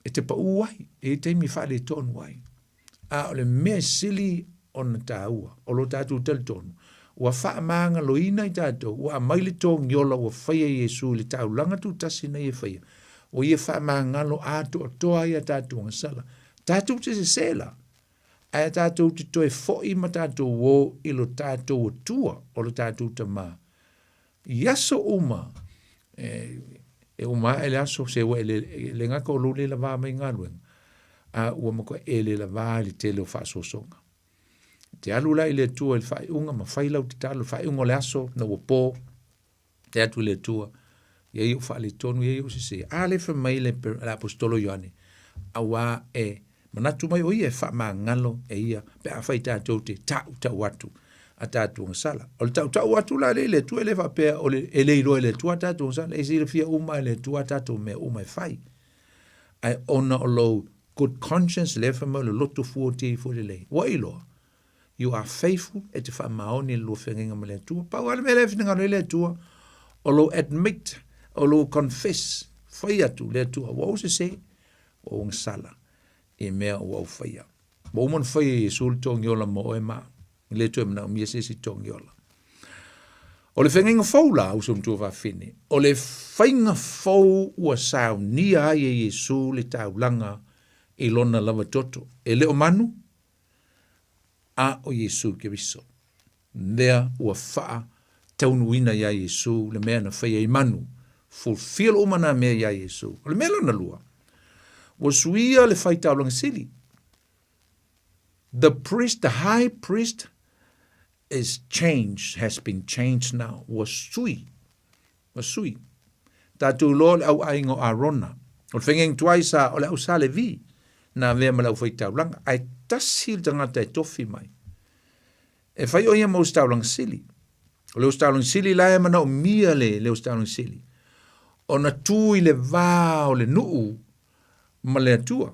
e te paʻū ai, e i ai le taimi e faaletonu ai. A o le mea sili ona tāua, o lo tātou talitonu, ua faamagaloina i tātou, ua aumai le togiola ua faia e Iesu i le taulaga tutasi na ia faia, ua ia faamagalo atoatoa ai a tātou agasala. Tātou te sesē la, ae tātou te toe foʻi ma tātou ō i lo tātou Atua, o lo tātou Tamā. I aso uma, e, e uma aʻe le aso, se ua e le, e le gata o lou le lavā mai galuega, a ua matua e le lavā i le tele o faasoasoga. E te alu la i le Atua i le faaiuga ma fai lau tatalo, le faaiuga o le aso, na ua pō, te atu i le Atua, ia i ou faaletonu, ia i ou sese. A le fai mai le, le aposetolo Ioane, auā e manatu mai o ia e faamagalo e ia pe afai tatou te tautau atu a tatou agasala. O le tautau atu la le i le Atua e le faapea o le, e le iloa e le Atua a tatou agasala, e silafia uma e le Atua a tatou mea uma e fai. Ae ona o lou good conscience, lea fai mai o le loto fuatia ifo lelei. Ua iloa, You are faithful, e te faamaoni i le lua feagaiga ma le Atua. Pau lava le mea lea e finagalo ai le Atua, o lou admit, o lou confess, fai atu le Atua, ua ou sese, ua ou agasala i mea ua ou faia. Ua uma ona fai e Iesu le togiola mo oe ma au. E le toe manaomia se isi togiola. O le feagaiga fou la, uso matua fafine, o le faiga fou ua saunia ai e Iesu le taulaga i lona lava toto. E le o manu, a o Iesu Keriso, lea ua faataunuuina iā Iesu le mea na faia i manu, fulfill uma nā mea iā Iesu. O le mea lona lua, ua suia le faitaulaga sili. The priest, the high priest is changed, has been changed now. Ua sui, ua sui. Tatou iloa o le au aiga o Arona, o le feagaiga tuai sa o le au sa Levi, na avea ma le aufai-taulaga, ae tasi le tagata e tofi mai. E fai o ia ma ositaulaga sili. O le ositaulaga sili la e manaomia le, le ositaulaga sili, ona tu i le va o le nuu ma le Atua.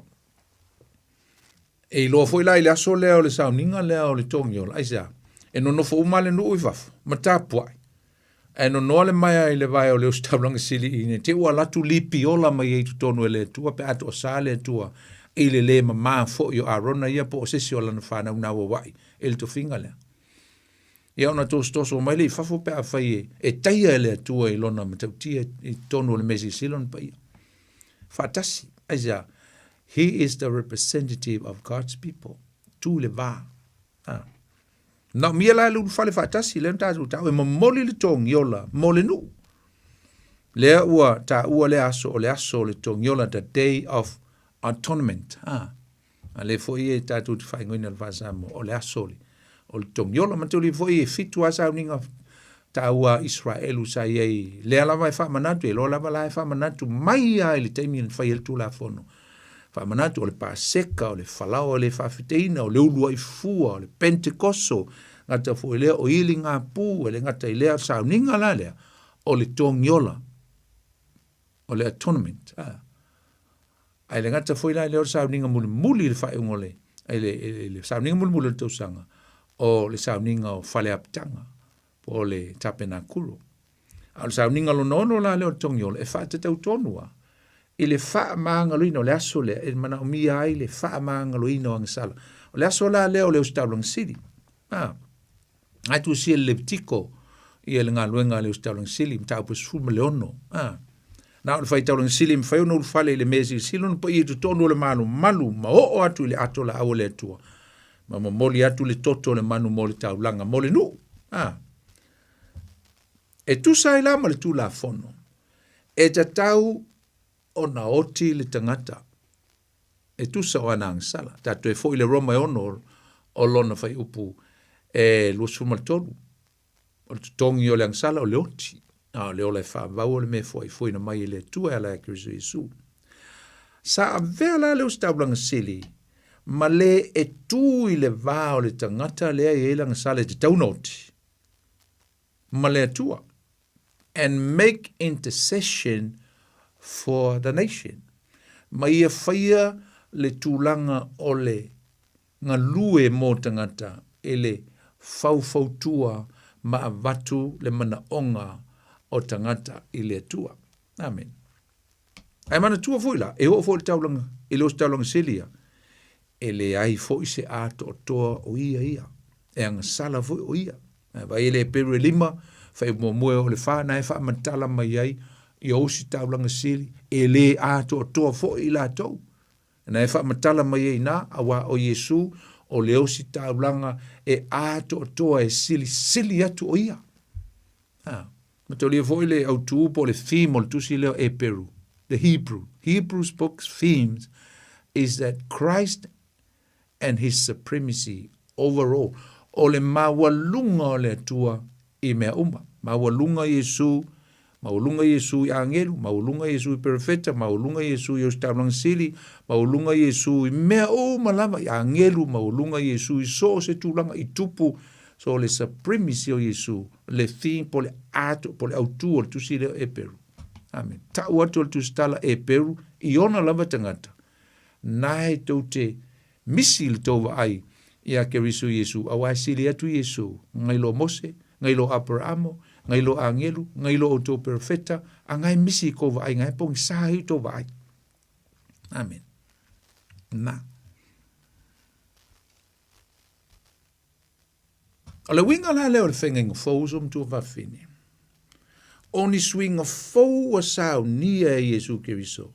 E iloa foi la i le aso lea o le sauniga lea o le togiola, aisea? E nonofo uma le nuu i fafo ma tapuai. Ae nonoa le maea i le vae o le ositaulaga sili i ne te ua alu atu lipi ola mai ai i totonu e le Atua pe a toasa le Atua i le le mama foi o Arona ia po o se isi o lana fanau nauauai i le tofiga lea. Ia ona tosotoso mai lea i fafo pe afai e, e taia e le Atua i lona matautia i totonu o le mea silasila ona paia. Faatasi, aisea? He is the representative of God's people. Tu i le va. Ah. Naomia la le ulufale faatasi lea na tatou taua e momoli le togiola mo le nuu. Lea ua taua lea aso o le aso o le togiola, the day of atonement. Ah. A lea foi e tatou te faaigoaina le faa-Samoa o le aso o le togiola. Manatua foi e fitu lava sauniga taua a Israelu sa i ai, lea lava e faamanatu, e iloa lava la e faamanatu mai lava i le taimi na fai ai le Tulafono. Faamanatu o le Paseka, o le falaoa le faafeteina, o le uluai fua, o le Pentekoso, gata foi lea o iligapu, e le gata i lea sauniga la lea, o le togiola, o le atonement. Ah. Ae le gata foi la i lea o le sauniga mulimuli i le faaiuga o le, i le, i le sauniga mulimuli o le tausaga, o le sauniga o faleapitaga, po o le tapenakulu. A o le sauniga lona ono la lea o le togiola, e faatatau tonu lava i le faamagaloina o le aso lea e manaomia ai le faamagaloina o agasala. O le aso la lea o le Ositaulaga Sili. Ah, ae tusia le Levitiko ia le galuega a le Ositaulaga Sili, mataupu 16. Ah, na o le faitaulaga sili e mafai ona ulufale i le mea silasila ona paia i totonu o le malumalu ma oo atu i le ato laau a le Atua ma momoli atu le toto o le manu mo le taulaga mo le nuu. Ah. E tusa ai la ma le Tulafono, e tatau ona oti le tagata e tusa o ana agasala. Tatou e foi i le Roma e ono o lona fuaiupu e 23. O le totogi o le agasala o le oti, a o le ola e faavau o le mea e foaifoina mai e le Atua e ala ia Keriso Iesu. Sa avea la le ositaulaga sili ma le e tu i le va o le tagata lea e i ai le agasala e tatau ona oti ma le Atua, and make intercession for the nation, ma ia faia le tulaga o le galue mo tagata i le faufautua ma avatu le manaoga o tagata i le Atua. Amene. Ae manatua foi la, e oo foi i le taulaga, i le ositaulaga sili ia, e leai foi se atoatoa o ia ia, e agasala foi o ia. Ae vaai e le Heperu e lima, fuaiupu muamua e oo i le fa, na e faamatala mai ai ia ositaulaga sili, e le atoatoa foi i latou. Na e faamatala mai ai ina, auā o Iesu o le ositaulaga e atoatoa e silisili atu o ia. A, mataulia foi le autū po o le theme o le tusi lea o Eperu, the Hebrew. Hebrews book's themes is that Christ and his supremacy over all. O le maualuga o le Atua i mea uma. Maualuga Iesu, maualuga Iesu i agelu, maualuga Iesu i perofeta, maualuga Iesu i ositaulaga sili, maualuga Iesu i mea uma lava, i agelu, maualuga Iesu i so o se tulaga i tupu. So le supremacy o Iesu, le theme po le ato, po le autū o le tusi lea o Eperu. Amen. Tau atu o le tusitala Eperu i ona lava tagata. Nae tou te misi i le tou vaai iā Keriso Iesu, auā e sili atu Iesu, ngai lo Mose, ngai lo Aperaamo, ngai lo agelu, ngai lo outou perofeta, a ngai misi i kou vaai, ngai pogisā ai tou vaai. Amen. Na. O le uiga la lea o le feagaiga fou uso matua fafine, o ni suiga fou ua saunia e Iesu Keriso,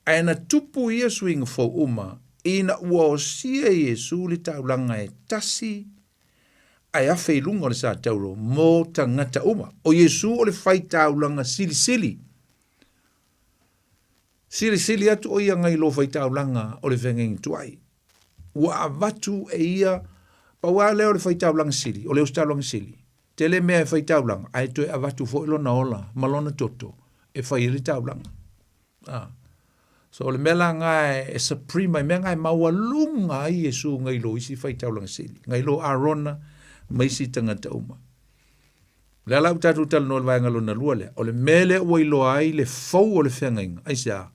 ae na tupu ia suiga fou uma ina ua osia e Iesu le taulaga e tasi ae afe i luga o le satauro mo tagata uma. O Iesu o le faitaulaga silisili. Silisili atu o ia ngai lo faitaulaga o le feagaiga tuai. Ua avatu e ia, pau lava lea o le faitaulaga sili, o le ositaulaga sili. Tele mea e faitaulaga, ae toe avatu foi lona ola ma lona toto e fai ai le taulaga. Ah. So o le mea la nga e supreme ai, mea nga e maualuga ai Iesu ngai lo isi faitaulaga sili, ngai lo Arona ma isi tagata uma. O le a la ua tatou talanoa i le vaega lona lua lea, o le mea lea ua iloa ai le fou o le feagaiga, aisea?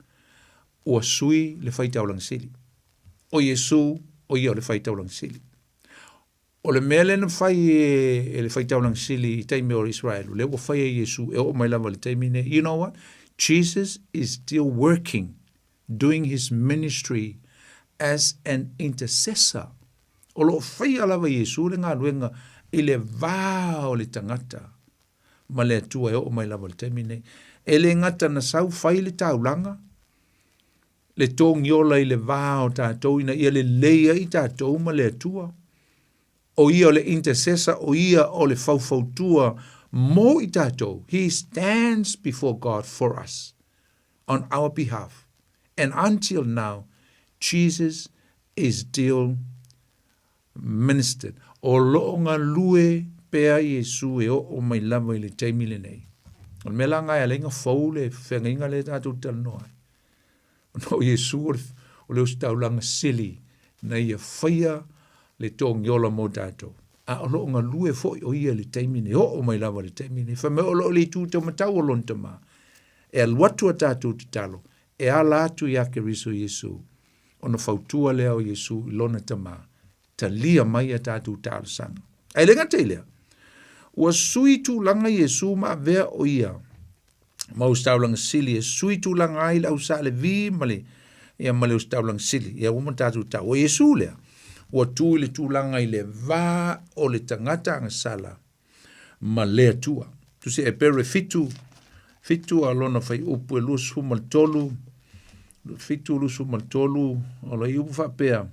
Ua sui le faitaulaga sili. O Iesu O ia o le faitaulaga sili. O le mea lea na fai e, e le faitaulaga sili i taimi o Israel, lea ua fai e Iesu e oo mai lava i le taimi nei. You know what? Jesus is still working, doing his ministry as an intercessor. O lo o faia lava Iesu le galuega i le va o le tagata ma le Atua e oo mai lava i le taimi nei. E le gata na sau fai le taulaga, le togiola i le va o tatou ina ia lelei ai tatou ma le Atua. O ia o le intercessor, o ia o le faufautua mo i tatou. He stands before God for us on our behalf. And until now, Jesus is still ministered. O lo o galue pea Iesu e oo mai lava i le taimi lenei. O le mea la nga e ala ai ona fou le feagaiga lea tatou te talanoa ai. Ona o Iesu o le, o le ositaulaga sili na ia faia le togiola mo tatou. A o lo o galue foi o ia i le taimi nei, oo mai lava i le taimi nei. Fai mai o lo o le itu taumatau o lona Tama. E alu atu a tatou tatalo, e ala atu iā Keriso Iesu, ona fautua lea o Iesu i lona Tama, talia mai a tatou talosaga. Ae le gata i lea, ua sui tulaga Iesu ma avea o ia ma ositaulaga sili e sui tulaga ai le au Sa Levi ma le ia ma le ositaulaga sili. Ia ua uma tatou tau. O Iesu lea, ua tu i le tulaga i le va o le tagata agasala ma le Atua. Tusi Epere 7, 7 a lona fuaiupu e 23, 7, 23, o lo i upu faapea,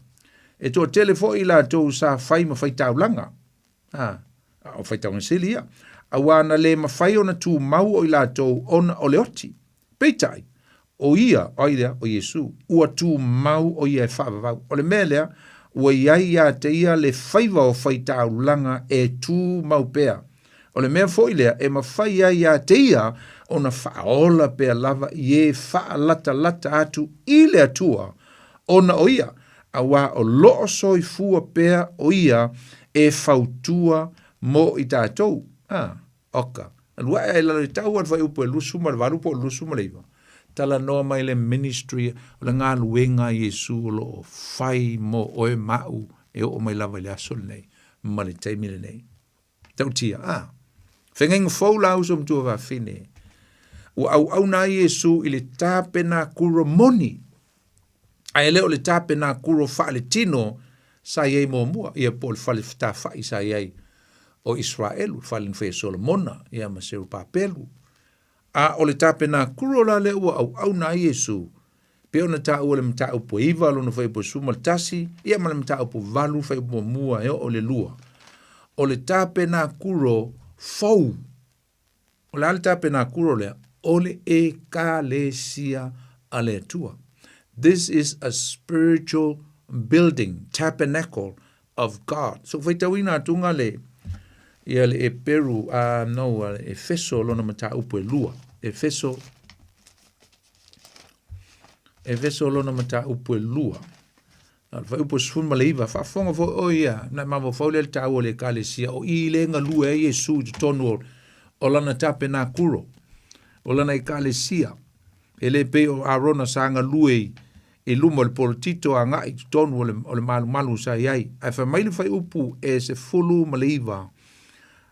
e toatele foi i latou sa fai ma faitaulaga, a, o faitaulaga sili ia, auā na le mafai ona tumau o i latou ona o le oti. Peitai, o ia, o ai lea? O Iesu, ua tumau o ia e faavavau. O le mea lea, ua i ai ia te ia le faiva o faitaulaga e tumau pea. O le mea foi lea e mafai ai ia te ia ona faaola pea lava i e faalatalata atu i le Atua ona o ia, auā o lo o soifua pea o ia e fautua mo i tatou. A, oka. Alu ae ai lalo i tau a le fuaiupu e 28 po o le 29. Talanoa mai le ministry o le galuega a Iesu o lo o fai mo oe ma au e oo mai lava i le aso lenei ma le taimi lenei. Tautia, a. Feagaiga fou la uso matua vafine. Ua auauna ai Iesu i le tapenakuro moni. Ae le o le tapenakuro faaletino sa i ai muamua, ia po o le fale tafai sa i ai o Israelu, le fale na faia e Solomona, ia ma Serubabelu. A o le tapenakuro la lea ua auauna ai Iesu, pei ona taua i le mataupu e 9 lona fuaiupu e 11, ia ma le mataupu 8 fuaiupu muamua e oo i le 2. O le tapenakuro fou. O le a le tapenakuro lea? O le Ekalesia a le Atua. This is a spiritual building, tabernacle of God. So faitauina atuga le ia le Eperu a no a Efeso lona mataupu e lua. Efeso Efeso lona mataupu e lua. A le fuaiupu e 19, faafofoga foi oe ia, na mafaufau lea le taua o le ekalesia, o i le galue ai Iesu i totonu o, o lana tapenakuro, o lana ekalesia. E le pei o Arona sa galue i, i luma o le polotito agai i totonu o le, o le malumalu sa i ai. Ae fai mai le fuaiupu e 19,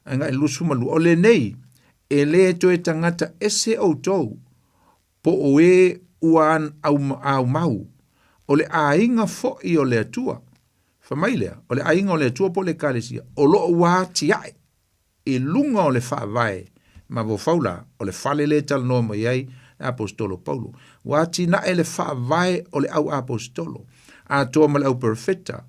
agai i le 22, o lenei, e le toe tagata ese outou, po o e ua aumau, o le aiga foi o le Atua. Fai mai lea, o le aiga o le Atua po o le Ekalesia, o lo o ua atiae i luga o le faavae mafaufau la, o le fale lea e talanoa mai ai le Aposetolo Paulo. Ua atinae le faavae o le au aposetolo, atoa ma le au perofeta,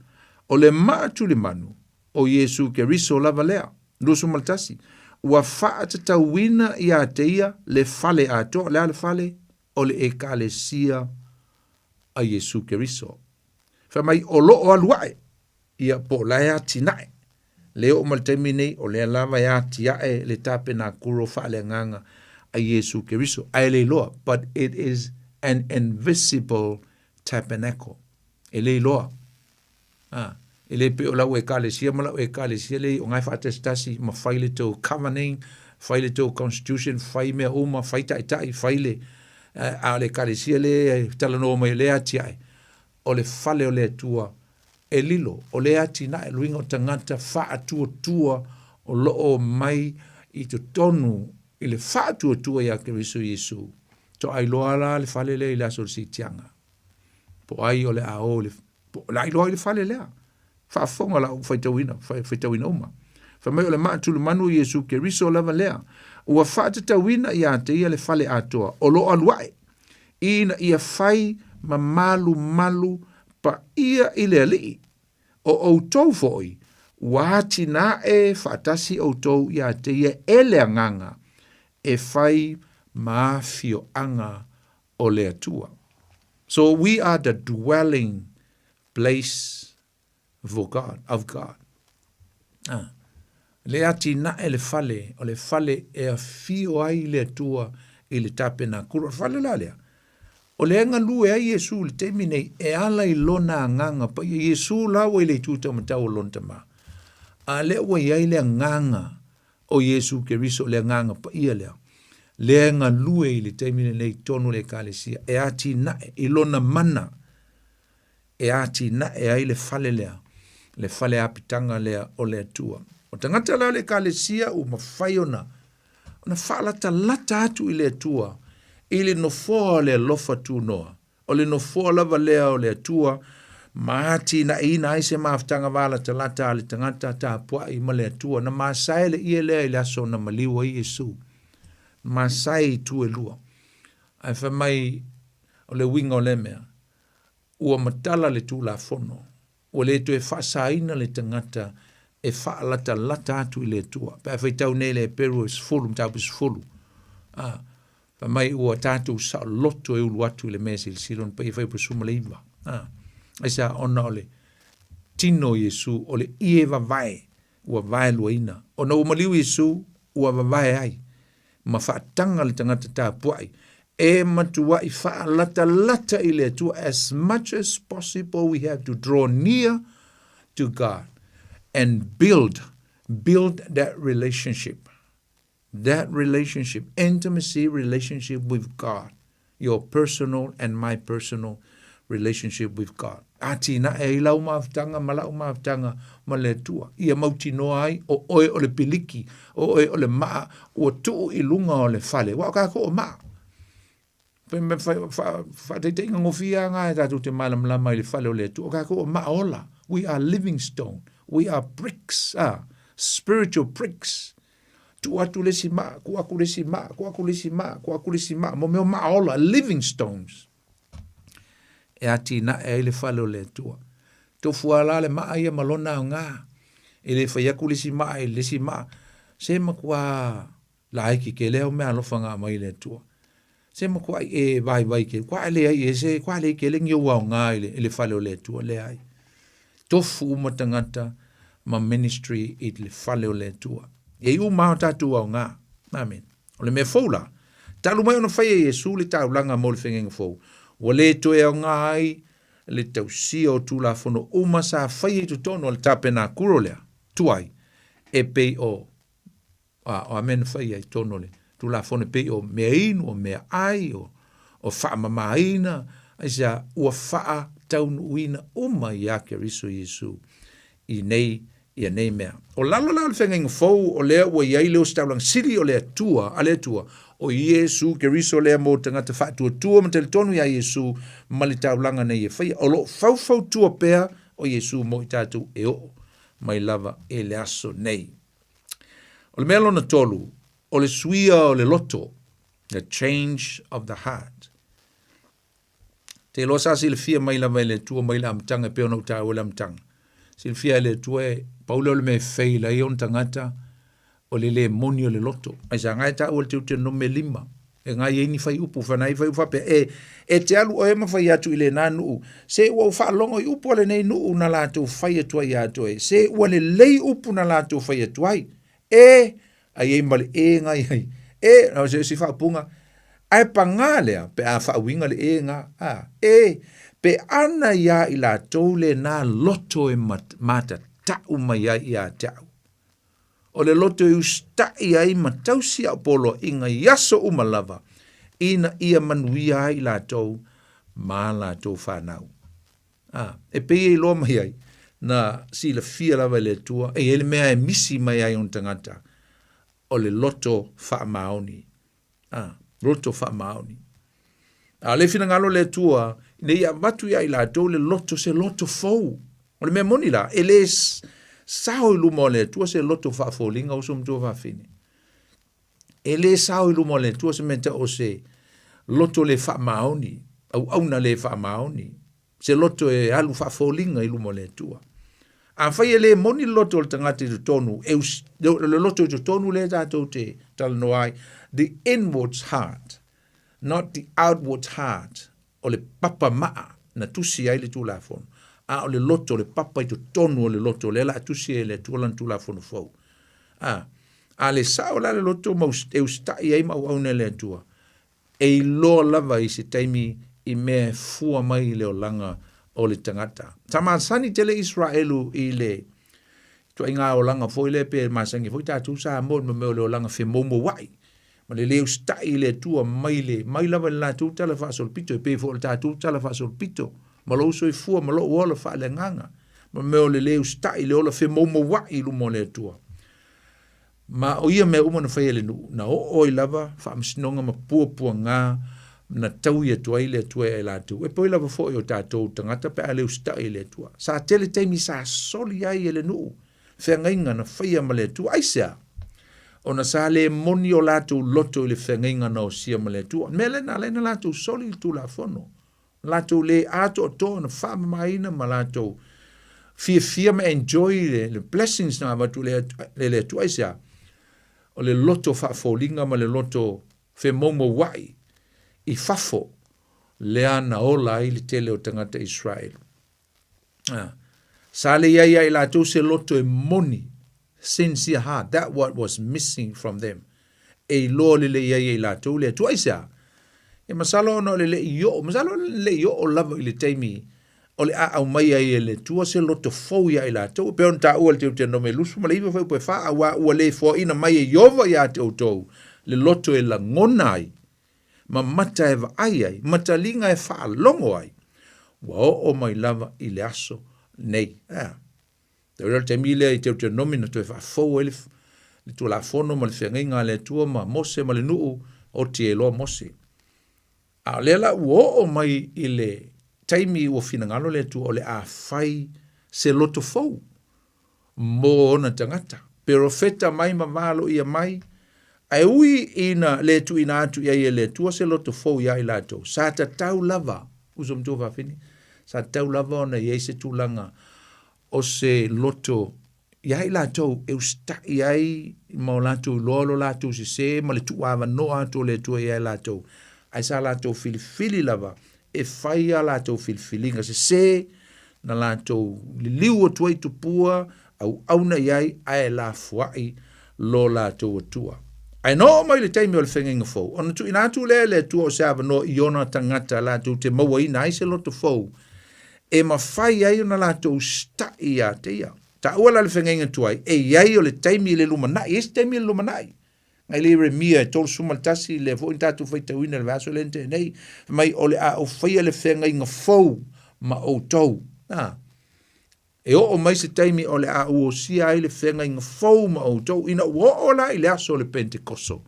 o le maa tulimanu o Iesu Keriso lava lea. 21, ua faatatauina ia te ia le fale atoa, o le a le fale? O le Ekalesia a Iesu Keriso. Fai mai, o lo o alu ae, ia po o la e atinae. Le oo mai le taimi nei, o lea lava e atiae le tapenakuro faaleagaga a Iesu Keriso. Ae le iloa, but it is an invisible tabernacle. E le iloa. A, e le pei o lau Ekalesia ma lau Ekalesia lea o ngae faatasitasi ma fai le tou covenant, fai le tou constitution, fai mea uma, fai taitai, fai le a o le Ekalesia lea e talanoa mai o lea e atiae, o le fale o le Atua e lilo, o lea atinae luiga o tagata faatuatua o lo o mai i totonu i le faatuatua iā Keriso Iesu. Toailoa la le fale lea i le aso o le siitiaga. Po o ai o le a o i le, po o le a iloa ai le fale lea. Faafofoga lau faitauina, faitauina uma. Fai mai o le maa tulumanu o Iesu Keriso lava lea, ua faatatauina iā te ia le fale atoa o lo o alu ae, ina ia fai ma malumalu paia i le Alii. O outou foi, ua atinae faatasi outou iā te ia e le Agaga e fai ma afioaga o le Atua. So we are the dwelling place for God, of God. Ah. Le atinae le fale, o le fale e afio ai le Atua i le tapenakulu. O le fale la lea, o lea e galue ai Iesu i le taimi nei e ala i lona agaga paia. Iesu la ua i le itu taumatau o lona Tama. A lea ua i ai le agaga o Iesu Keriso, le agaga paia lea, lea e galue i le taimi lenei i totonu o le Ekalesia e atinae i lona mana e atinae ai le fale lea, le fale apitaga lea o le Atua. O tagata la o le Ekalesia ua mafai ona ona faalatalata atu i le Atua i le nofoa o le alofa tunoa. O le nofoa lava lea o le Atua ma atinaeina ai se mafutaga valatalata a le tagata tapuai ma le Atua. Na masae le ie lea i le aso na maliu ai Iesu. Masae i itu e lua. Ae fai mai o le uiga o lea mea, ua matala le Tulafono, ua le toe faasaina le tagata e faalatalata atu i le Atua. Pe a faitau nei le Heperu e 10, mataupu 10, a, fai mai ua tatou saoloto e ulu atu i le mea silasila ona paia fai 19. A, aisea ona o le tino o Iesu, o le ie vavae, ua vaeluaina. Ona ua maliu Iesu, ua vavae ai, ma faataga le tagata tapuai, e matuai faalatalata i le Atua, as much as possible we have to draw near to God and build, build that relationship, that relationship, intimacy relationship with God. Your personal and my personal relationship with God. Atinae ai lau mafutaga ma la'u mafutaga ma le Atua, ia mautinoa ai o oe o le piliki, o oe o le maa ua tuu i luga o le fale. Aua o kākou o maa. Faataitaiga gofie lava na e tatou te malamalama i le fale o le Atua. O kākou o maa ola. We are living stone. We are bricks, ah, spiritual bricks. Tuu atu le isi maa, tuu atu le isi maa, tuu atu le isi maa, tuu atu le isi maa, mo mea o maa ola, living stones. E atinae ai le fale o le Atua. Tofu lava la le maa ia ma lona aoga. E le fai atu le isi maa i le isi maa. Se matua laiti tele au mea alofa na aumai e le Atua. Se matuai e vaivai tele. Kua leai e se, kua leai tele ni ou aoga i le, i le fale o le Atua, leai. Tofu uma tagata ma ministry i le fale o le Atua. E i uma o tatou aoga. Amen. O le mea fou la, talu mai ona fai e Iesu le taulaga mo le feagaiga fou, ua le toe aoga ai le tausia o Tulafono uma sa faia i totonu o le tapenakuro lea, tuai, e pei o A, o a mea na faia i totonu o le Tulafono e pei o mea inu, o mea ai, o, o faamamaina, aisea, ua faataunuuina uma iā Keriso Iesu i nei, ia nei mea. O lalo la o le feagaiga fou, o lea ua i ai le ositaulaga sili o le Atua, a le Atua, o Iesu Keriso lea mo tagata faatuatua ma talitonu iā Iesu ma le taulaga nei e faia. O lo o faufautua pea o Iesu mo i tatou e oo mai lava i le aso nei. O le mea lona tolu, o le suia o le loto, the change of the heart. Te iloa sa silafia mai lava e le Atua mai le amataga e pei ona ou taua i le amataga. Silafia e le Atua e pau lea o le mea e fail ai ona tagata o le le moni o le loto. Aisea na e taua i le Teuteronome 5, E ngai ai ni faiupu, whanai ai faiupu faapea, e, e te alu oe ma fai atu i lenā nuu, se ua ou faalogo i upu a lenei nuu na latou fai atu ai iā te oe, se ua lelei upu na latou fai atu ai, e, ai ai ma le e ngai ai, e, o se isi faaupuga, ae pagā lea, pe a faauiga le e ngā, a, e, pe ana iā i latou lenā loto e matatau mai ai iā te au. O le loto e usitaʻi ai ma tausi a'u poloaʻiga i aso uma lava, ina ia manuia ai i latou ma a latou fanau. A, e pei e iloa mai ai, Na silafia lava e le Atua, e i ai le mea e misi mai ai ona tagata, o le loto faamaoni. A, loto faamaoni. A o le finagalo o le Atua, ina ia avatu ia i latou le loto, se loto fou. O le mea moni la, e le sao i luma o le Atua se loto faafoliga uso matua fafine. E le sao i luma o le Atua se mea tau o se loto le faamaoni, auauna le faamaoni, se loto e alu faafoliga i luma o le Atua. Afai e le moni le loto o le tagata i totonu, e us, le loto i totonu lea tatou te talanoa ai, the inward heart, not the outward heart, o le papa maa na tusi ai le Tulafono, a o le loto, le papa i totonu o le loto, lea la a tusi ai e le Atua lana Tulafono fou. A, a le sao la le loto ma e usitai ai ma auauna e le Atua, e iloa lava i se taimi i mea e fua mai i le olaga o le tagata. Sa masani tele Iseraelu i le ituaiga olaga foi lea pe masani foi tatou Samoa i le mea o le olaga femoumouai ma le le usitai i le Atua mai le mai lava i le latou tala faasolopito e pei foi o le tatou tala faasolopito ma lou soifua ma lou ola faaleagaga ma mea o le le usitai le ola femoumouai i luma o le Atua. Ma o ia mea uma na faia e le nuu, na oo ai lava faamasinoga ma puapuaga na taui atu ai le Atua ia i latou. E pei lava foi o tatou tagata pe a le usitai i le Atua. Sa tele taimi sa soli ai e le nuu feagaiga na faia ma le Atua. Aisea? Ona sa le moni o latou loto i le feagaiga na osia ma le Atua. O le mea lea na ala ai ona latou soli le Tulafono. Latou le atoatoa na faamamaina ma latou fiafia ma enjoy le, le blessings na avatu le, le, le Atua. Aisea? O le loto faafoliga ma le loto femoumouai i fafo lea na ola ai le tele o tagata Israel. Ah. Sa le iai ia i latou se loto e moni, sincere heart, that what was missing from them. E iloa lelei ai e i latou le Atua. Aisea? E masalo ona o le le'i oo, masalo o le le'i oo lava i le taimi o le a aumai ai e le Atua se loto fou ia i latou. E pei ona taua i le Teuteronome 29 fuaiupu e 4, auā ua le foaina mai e Ieova ia te outou le loto e lagona ai ma mata e vaai ai, ma taliga e faalogo ai, ua oo mai lava i le aso nei. Ea. Tau le taimi lea i Deuteronomi na toe faafou ai le, le Tulafono ma le feagaiga a le Atua ma Mose ma le nuu, oti ai loa Mose. A o lea la ua oo mai i le taimi ua finagalo le Atua o le a fai se loto fou mo ona tagata. Perofeta mai ma valoia mai, ae ui ina le tuuina atu i ai e le Atua se loto fou iā i latou, sa tatau lava, uso matua fafine, sa tatau lava ona i ai se tulaga o se loto iā i latou e usitai ai ma o latou iloa lo latou sesē ma le tuuavanoa atu o le Atua iā i latou, ae sa latou filifili lava e fai a latou filifiliga sesē na latou liliu atu ai tupua auauna i ai ae lafoai lo latou Atua. Ae na oo mai le taimi o le feagaiga fou, ona tuuina atu lea e le Atua o se avanoa i ona tagata latou te mauaina ai se loto fou e mafai ai ona latou sita'i ia te ia. Taua la le feagaiga tuai, e i ai o le taimi i le lumanai, e i ai se taimi i le lumanai. Ngai le Ieremia e 31, lea foi na tatou faitauina i le vaiaso lea na tea nei, fai mai, o le a ou faia le feagaiga fou ma outou. A, e oo mai se taimi o le a ou osia ai le feagaiga fou ma outou, ina ua oo la i le aso o le Pentekoso.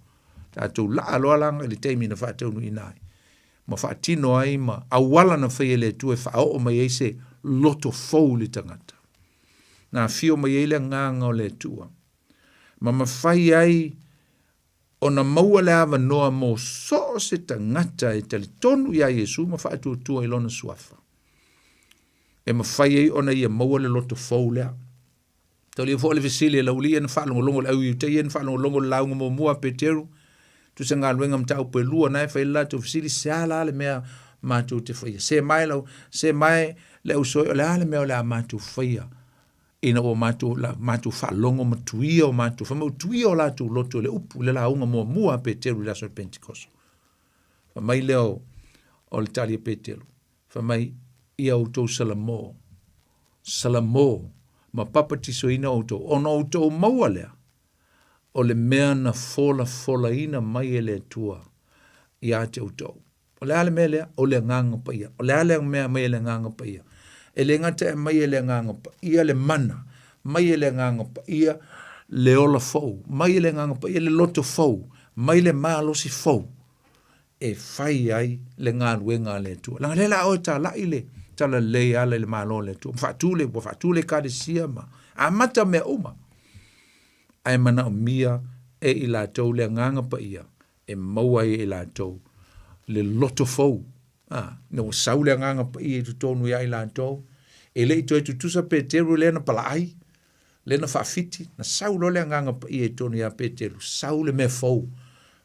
Tatou laa loa la i le taimi na faataunuuina ai, ma faatino ai ma auala na faia e le Atua e faaoo mai ai se loto fou i le tagata. Na afio mai ai le Agaga o le Atua. ma mafai ai ona maua le avanoa mo so o se tagata e talitonu iā Iesu ma faatuatua i lona suafa, e mafai ai ona ia maua le loto fou lea. Taulia foi le fesili e laualii ia na faalogologo le au Iuta ia na faalogologo le lauga muamua a Peteru, tusa galuega mataupu e lua na e fai le latou fesili, se a la le mea matou te faia? Se mae lau, se mae le au soe o le a le mea o le a matou faia? Ina ua matou, la, matou faalogo ma tuia o matou, fai mai ua tuia o latou loto i le upu, i le lauga muamua a Peteru i le aso o le Pentekoso. Fai mai lea o, o le tali a Peteru, fai mai, ia outou salamo, salamo ma papatisoina outou, ona outou maua lea, o le mea na folafolaina mai e le Atua ia te outou. O le a le mea lea? O le Agaga Paia. O le a le mea mai e le Agaga Paia? E le gata e aumai e le Agaga Paia le mana, mai e le Agaga Paia le ola fou, mai e le Agaga Paia le loto fou, mai le malosi fou e fai ai le galuega a le Atua. Leaga lea la oe talai le talalelei e ala i le Malo o le Atua. Faatu le, ua faatu le ekalesia ma amata mea uma. Ae manaomia e i latou le Agaga Paia e maua ai e i latou le loto fou. A, ina ua sau le Agaga Paia i totonu ia i latou, e le i toe tutusa Peteru lea na palaai, lea na faafiti, na sau loa le Agaga Paia i totonu ia Peteru, sau le mea fou,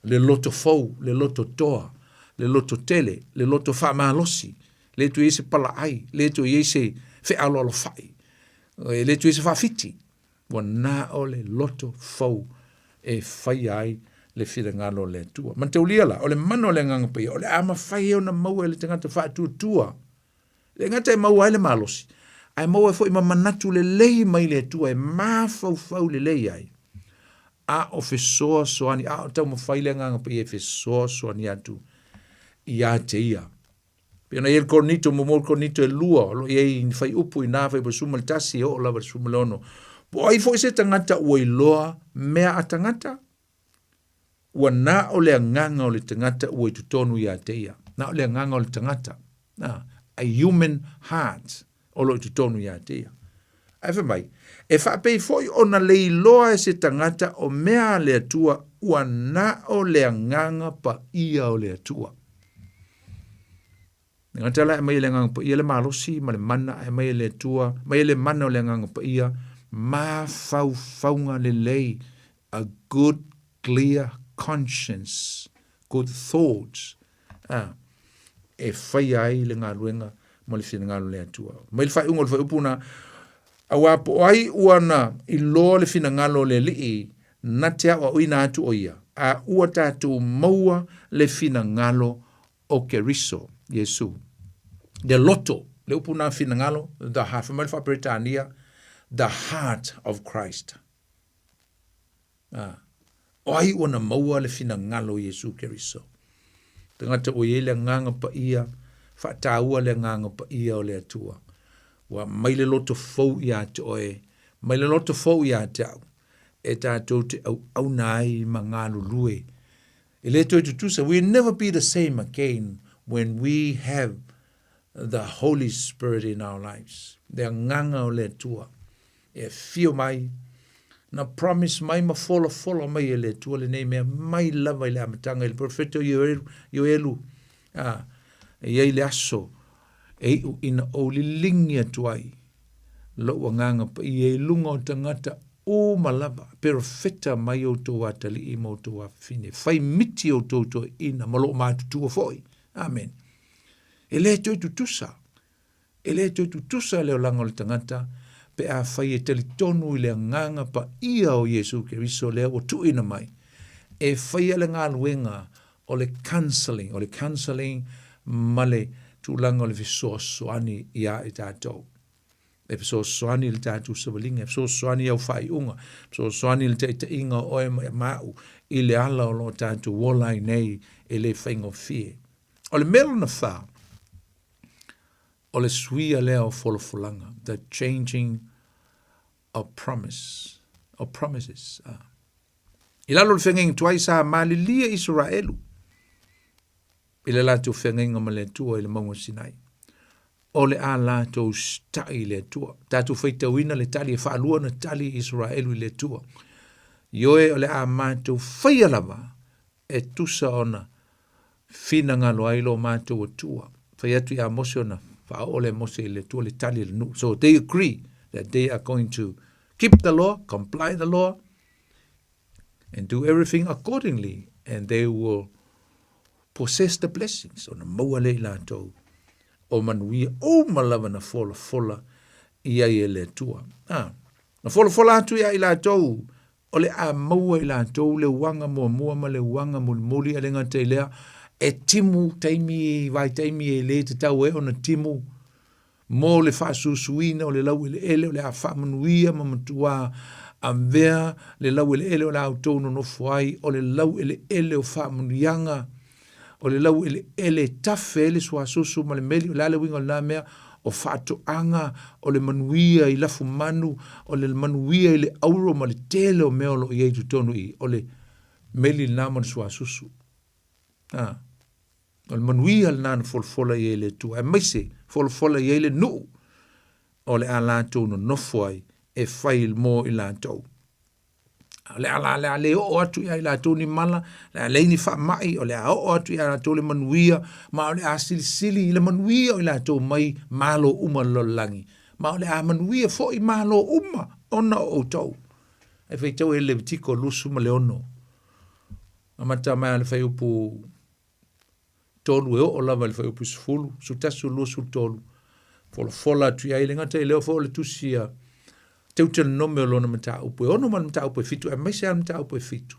le loto fou, le loto toa, le loto tele, le loto faamalosi, le toe i ai se palaai, le toe i ai se fealoalofai, e le toe i ai se faafiti. Ua na o le loto fou e faia ai le finagalo o le Atua. Mataulia la, o le mana o le Agaga Paia, o le a mafai ai ona maua e le tagata faatuatua. Le gata e maua ai le malosi, ae maua ai foi ma manatu lelei mai le Atua e mafaufau lelei ai. A o fesoasoani, a o taumafai le Agaga Paia e fesoasoani atu ia te ia. Pei ona i ai le Korinito, muamua o le Korinito e lua, o lo o i ai ni fuaiupu i na fuaiupu 11 e oo lava i le 16. Po o ai foi se tagata ua iloa mea a tagata? Ua na o le agaga o le tagata ua i totonu ia te ia. Na o le agaga o le tagata. Na, a human heart o lo o i totonu ia te ia. Ae fai mai, e faapei foi ona le iloa e se tagata o mea a le Atua ua na o le agaga paia o le Atua. Le gata la e aumai e le Agaga Paia le malosi ma le mana ae aumai e le Atua, aumai e le mana o le Agaga Paia, mafaufauga lelei, a good clear conscience, good thoughts, a, e faia ai le galuega mo le finagalo o le Atua. Mai le faaiuga o le fuaiupu na, auā po o ai ua na iloa le finagalo o le Alii, na te aoaoina atu o ia, a ua tatou maua le finagalo o Keriso, Iesu. Le loto, le upu na finagalo, the heart, fai mai le faa-Peretania, the heart of Christ. Ah. O ai ua na maua le finagalo o Iesu Keriso? Tagata ua i ai le agaga paia, faataua le agaga paia o le Atua. Ua mai le loto fou ia te oe, mai le loto fou ia te au, e tatou te auauna ai ma galulue E le toe tutusa, we never be the same again when we have the Holy Spirit in our lives. Le agaga o le Atua e afio mai, na promise mai ma folafola mai e le Atua lenei mea mai lava i le amataga i le profeta o Ioelu, Ioelu a, e i ai le aso e iu ina ou liligi atu ai lou agaga paia i luga o tagata uma lava, perofeta mai outou atalii ma outou afafine, fai miti outou toeaiina ma loo matutua foi. Amen. E le toe tutusa, e le toe tutusa le olaga o le tagata pe afai e talitonu i le agaga paia o Iesu Keriso lea ua tuuina mai e faia le galuega o le counseling, o le counseling ma le tulaga o le fesoasoani iā i tatou. E fesoasoani i le tatou savaliga, e fesoasoani i au faaiuga, e fesoasoani i le taitaiga o oe ma au i le ala o lo o tatou ola ai nei e le faigofie. O le mea lona whā, o le suia lea o folafolaga, the changing of promise, of promises. Ah. I lalo o le feagaiga tuai sa malilie Isaraelu i le latou feagaiga ma le Atua i le mauga o Sinai. O le a latou sita'i i le Atua. Tatou faitauina le tali e faalua na tali Isaraelu i le Atua. Ioe o le a matou faia lava e tusa ona finagalo ai lo matou Atua. Fai atu ia Mose ona faaoo lea e Mose i le Atua le tali a le nuu. So they agree that they are going to keep the law, comply the law, and do everything accordingly, and they will possess the blessings. Ona maua lea i latou o manuia uma lava na folafola i ai e le Atua. Ah, na folafola atu ia i latou o le a maua i latou le uaga muamua ma le uaga mulimuli, e le gata i lea, e timu taimi, vaitaimi e le tatau ai ona timu mo le faasusuina o le laueleele o le a faamanuia ma matuā avea le laueleele o le a outou nonofo ai, o le laueleele o faamanuiaga, o le laueleele e tafe ai le suasusu ma le meli. O le a le uiga o lena mea? o faatoaga, o le manuia i lafumanu, o le manuia i le auro ma le tele o mea o lo o i ai i totonu i i, o le meli lena ma le suasusu. A, o le manuia lena na folafola i ai le Atua, aemaise folafola i ai le nuu o le a latou nonofo ai e fai mo i latou. O le a, le a le oo atu ia i latou ni mala, le a leai ni faamai, o le a oo atu ia latou le manuia, ma o le a silisili i le manuia o i latou mai malo uma o le lalolagi, ma o le a manuia foi malo uma ona o outou. E faitau e le Levitiko 26, amata mai le fuaiupu 3 e oo lava i le fuaiupu 10, 11, 23, folafola atu i ai, le gata i lea foi o le tusi a Teuteronome o lona mataupu e 6 ma le mataupu e 7, aemaise lava le mataupu e 7,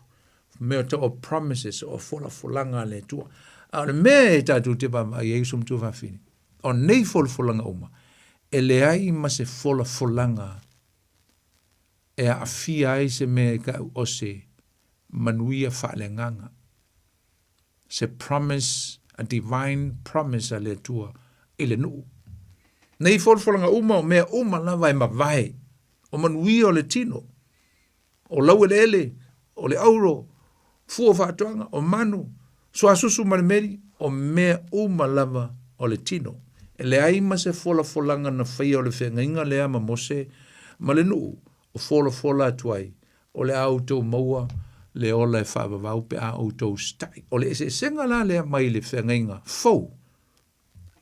mea o tau o promises, o folafolaga a le Atua. A o le mea e tatou te vaavaai ai uso matua fafine, o nei folafolaga uma, e leai ma se folafolaga e aafia ai se mea e tau o se manuia faaleagaga. Se promise, a divine promise a le Atua i le nuu. Nei folafolaga uma o mea uma lava e mavae, o manuia o le tino, o laueleele, o le auro, fua o faatoaga, o manu, suasusu ma le meli, o mea uma lava o le tino. E leai ma se folafolaga na faia o le feagaiga lea ma Mose ma le nuu, o folafola atu ai, o le a outou maua le ola e faavavau pe a outou usitai. O le eseesega la lea mai le feagaiga fou.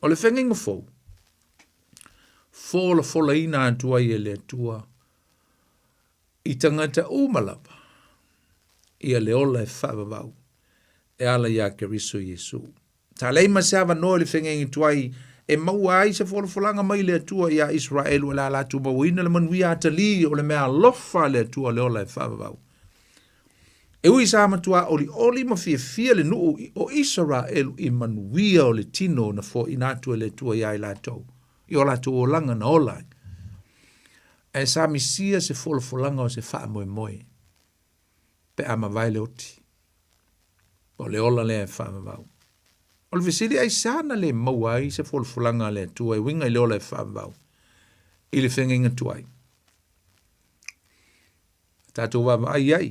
O le feagaiga fou, folafolaina atu ai e le Atua i tagata uma lava ia le ola e faavavau e ala iā Keriso Iesu. Sa leai ma se avanoa i le feagaiga tuai e maua ai se folafolaga mai le Atua iā Iseraelu o le a latou mauaina le manuia atalii o le mea alofa a le Atua o le ola e faavavau. E ui sa matuā olioli ma fiafia le nuu o Iseraelu i manuia o le tino na foaina atu e le Atua iā i latou, i o latou olaga na ola ai. Ae sa misia se folafolaga o se faamoemoe pe a mavae le oti. O le ola lea e faavavau. O le fesili, aisea na le maua ai se folafolaga a le Atua e uiga i le ola e faavavau i le feagaiga tuai? Tatou vaavaai ai,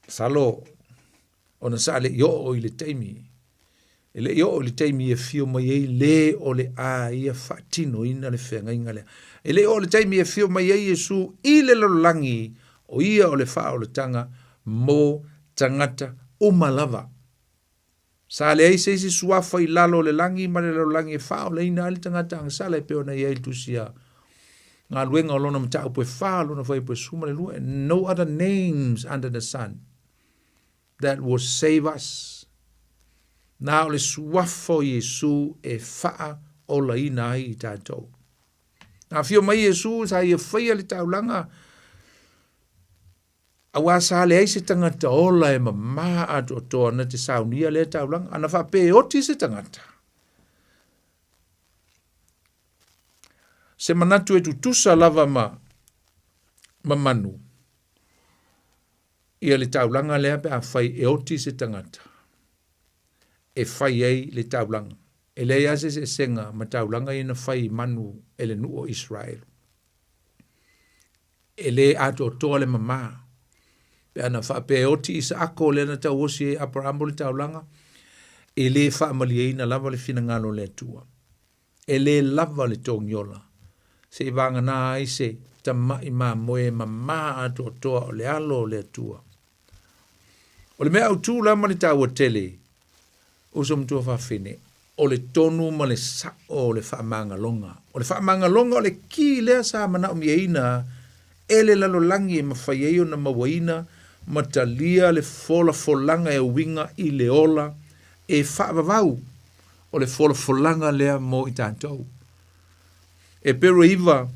masalo ona sa le i oo i le taimi, e le i oo i le taimi e afio mai ai le o le a ia faatinoina le feagaiga lea. E le i oo i le taimi e afio mai ai Iesu i le lalolagi, o ia o le faaolataga mo tagata uma lava. Sa leai se isi suafa i lalo o le lagi ma le lalolagi e faaolaina ai le tagata agasala e pei ona i ai le tusi a Galuega o lona mataupu e fa, lona fuaiupu e 12, no other names under the sun that will save us. Na o le suafa o Iesu e faaolaina ai i tatou. Na afio mai Iesu sa ia faia le taulaga Aua sa leai se tagata ola e mamā atoatoa na te saunia lea taulaga, ana faapea e oti se tagata. Se manatu e tutusa lava ma, ma manu, ia le taulaga lea pe afai e oti se tagata e fai ai le taulaga. E leai lava se eseesega ma taulaga ia na fai i manu e le nuu o Iseraelu. E lē atoatoa le mamā. Pe ana faapea e oti Isaako lea na tauosi ai e Aperamo le taulaga, e lē faamalieina lava le finagalo o le Atua. E lē lava le togiola, seivaganā ai se tama'i mamoe mamā atoatoa o le alo o le Atua. O le mea autū la ma le taua tele, uso matua fafine, o le tonu ma le sa'o o le faamagaloga. O le faamagaloga o le kī lea sa manaomiaina e le lalolagi e mafai ai ona mauaina ma talia le folafolaga e uiga i le ola e faavavau. O le folafolaga lea mo i tatou. Eperu e 9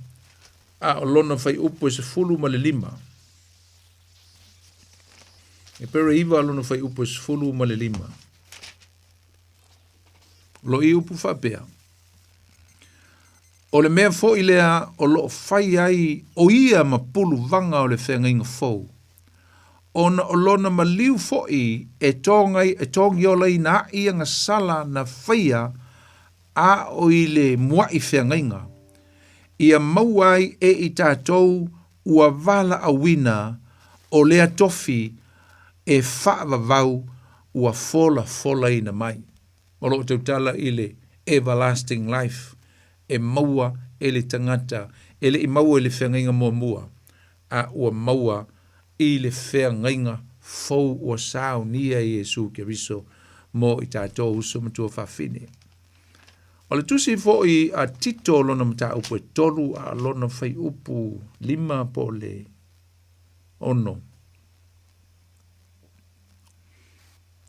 a o lona fuaiupu e 15. Eperu e 9 a lona fuaiupu e 15. O lo i upu faapea, O le mea foi lea o lo o fai ai o ia ma puluvaga o le feagaiga fou, ona o lona maliu foi e togiolaina ai agasala na faia a o i le muaʻi feagaiga, ia maua ai e i tatou ua valaauina o lea tofi e faavavau ua folafolaina mai. O lo o tautala i le everlasting life e maua e le tagata e le i maua i le feagaiga muamua, a ua maua i le feagaiga fou ua saunia e Iesu Keriso mo i tatou uso ma tuafafine. O le tusi foi a Tito lona mataupu e 3 a lona fuaiupu 5 po o le 6.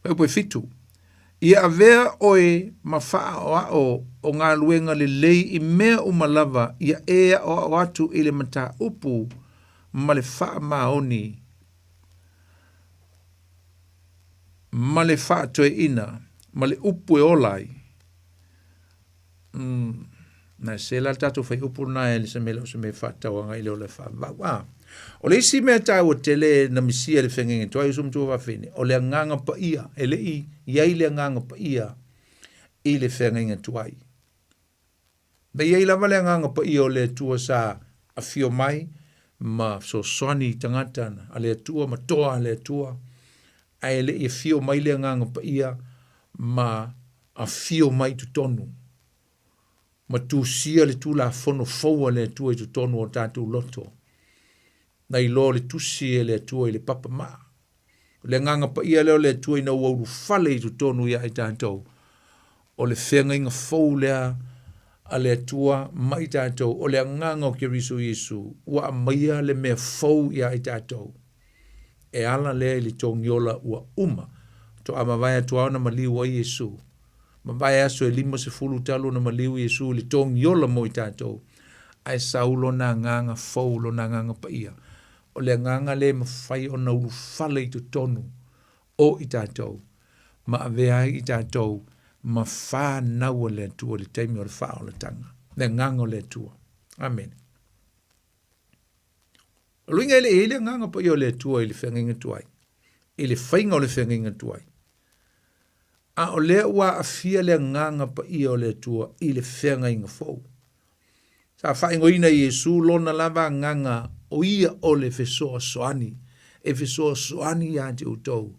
Fuaiupu e 7. Ia avea oe ma faaoao o galuega lelei i mea uma lava ia e aoao atu i le mataupu ma le faamaoni ma le faatoeaina ma le upu e ola ai. Na se la le tatou fuaiupu lena e le se mea o se mea faatau agai le ola e faavavau. A. O le isi mea taua tele na misia i le feagaiga tuai uso ma tuafafine, o le agaga paia, e le i i ai le agaga paia i le feagaiga tuai. Na i ai lava le Agaga Paia o le Atua sa afio mai ma fesoasoani i tagata a le Atua ma toa a le Atua, ae le i afio mai le Agaga Paia ma afio mai i totonu ma tusia le Tulafono fou a le Atua i totonu o tatou loto. Na iloa le tusi e le Atua i le papa maa. O le Agaga Paia lea o le Atua ina ua ulufale i totonu ia i tatou. O le feagaiga fou lea a le Atua ma i tatou, o le Agaga o Keriso Iesu, ua aumaia le mea fou ia i tatou. E ala lea i le togiola ua uma. Faatoa mavae atu lava ona maliu ai Iesu. Mavae aso e 50 talu ona maliu Iesu i le togiola mo i tatou, ae sau lona Agaga fou, lona Agaga Paia. O le agaga lea e mafai ona ulufale i totonu o i tatou ma avea ai i tatou ma fanau a le Atua i le taimi o le faaolataga. Le agaga o le Atua. Amene. O luiga e le i ai le agaga paia o le Atua i le feagaiga tuai, i le faiga o le feagaiga tuai. A o lea ua aafia le agaga paia o le Atua i le feagaiga fou. Sa faaigoaina e Iesu lona lava agaga o ia o le fesoasoani, e fesoasoani ia te outou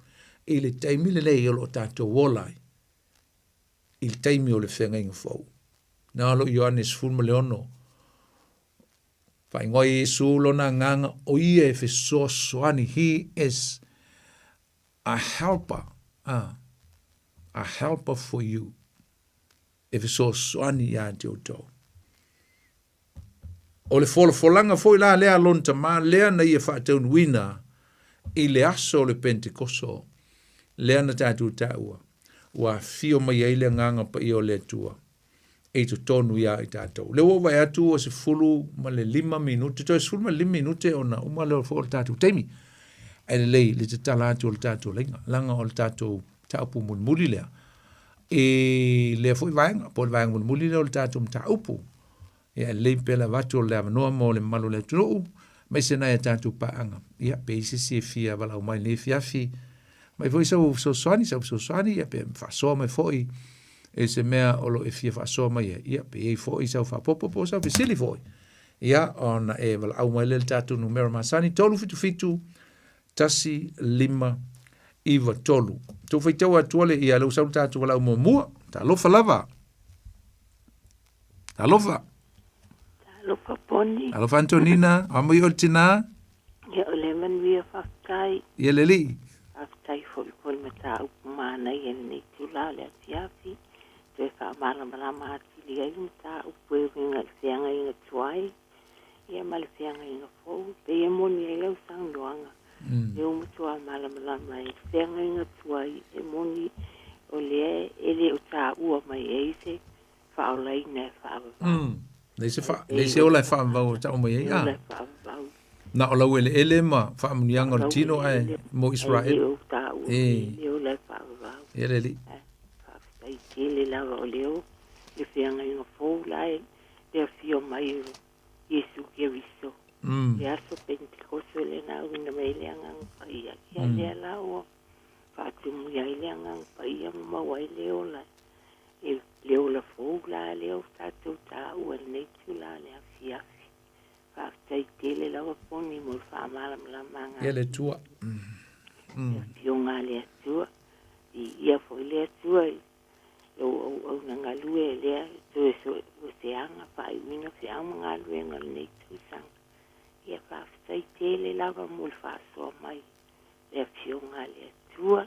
i le taimi lenei o lo o tatou ola ai, i le taimi o le feagaiga fou. Na o lo Ioane 16, faaigoa e Iesu lona agaga o ia e fesoasoani, he is a helper, a helper for you. E fesoasoani ia te outou. O le folafolaga foi la lea a lona Tama lea na ia faataunuuina i le aso o le Pentekoso lea na tatou taua, ua afio mai ai le Agaga Paia o le Atua i totonu ia i tatou. Lea ua ou vaai atu ua 15 minute, toe 15 minute ona uma lea foi o le tatou taimi. Ae lelei le tatala atu o le tatou laina, leaga o le tatou mataupu mulimuli lea i lea foi vaega, po o le vaega mulimuli lea o le tatou mataupu. Ia, e lelei pea le avatu o le avanoa mo le mamalu o le atunuu, aemaise nai a tatou paaga. Ia, pe i ai se isi e fia valaau mai i lenei afiafi, mai foi sau fesoasoani, sau fesoasoani, ia, pe faasoa mai foi i se mea o lo o e fia faasoa mai ai, ia, pe i ai foi sau faaopoopo po o sau fesili foi. Ia, ona e valaau mai lea i le tatou numera masani, 377 1 5 9 3. Tou faitau atu le ia leu sau le tatou valaau muamua. Talofa lava. Talofa. Talofa Poni. Talofa Antonina, o mai o le tina. Ia o le manuia faafetai. Ia le alii. Faafetai foi mo le mataupu manaia i lenei itula o le afiafi. Toe faamalamalama atili ai le mataupu e uiga i le feagaiga tuai. Ia ma le feagaiga fou, pei e moni ai lau saunoaga. Lea ua matua malamalama ai le feagaiga tuai e moni o lea e le o taua mai ai se faaolaina e faavavau. Leai se fa, leai se ola e faavavau o tau mai ai. Ola e faavavau. Na o laueleele ma faamanuiaga o le tino ae mo Israel. E le o taua mai le ola e faavavau. Ia le alii. Faafetai tele lava o lea o le feagaiga fou la e le afio mai o Iesu Keriso. Le aso Pentekoso lea na auina mai ai le Agaga Paia. Ia lea la ua faatumuia ai le Agaga Paia ma maua ai le ola e Le ola fou la lea ua tatou taua i lenei itulā o le afiafi. Faafetai tele lava Poni mo le faamalamalamaga Ia le Atua. Le Afioga a le Atua. Viia foi le Atua i lou auauna galue lea e toe soeseaga faaiuina feau ma galuega o lenei tausaga. Ia faafetai tele lava mo le faasoa mai le Afioga a le Atua.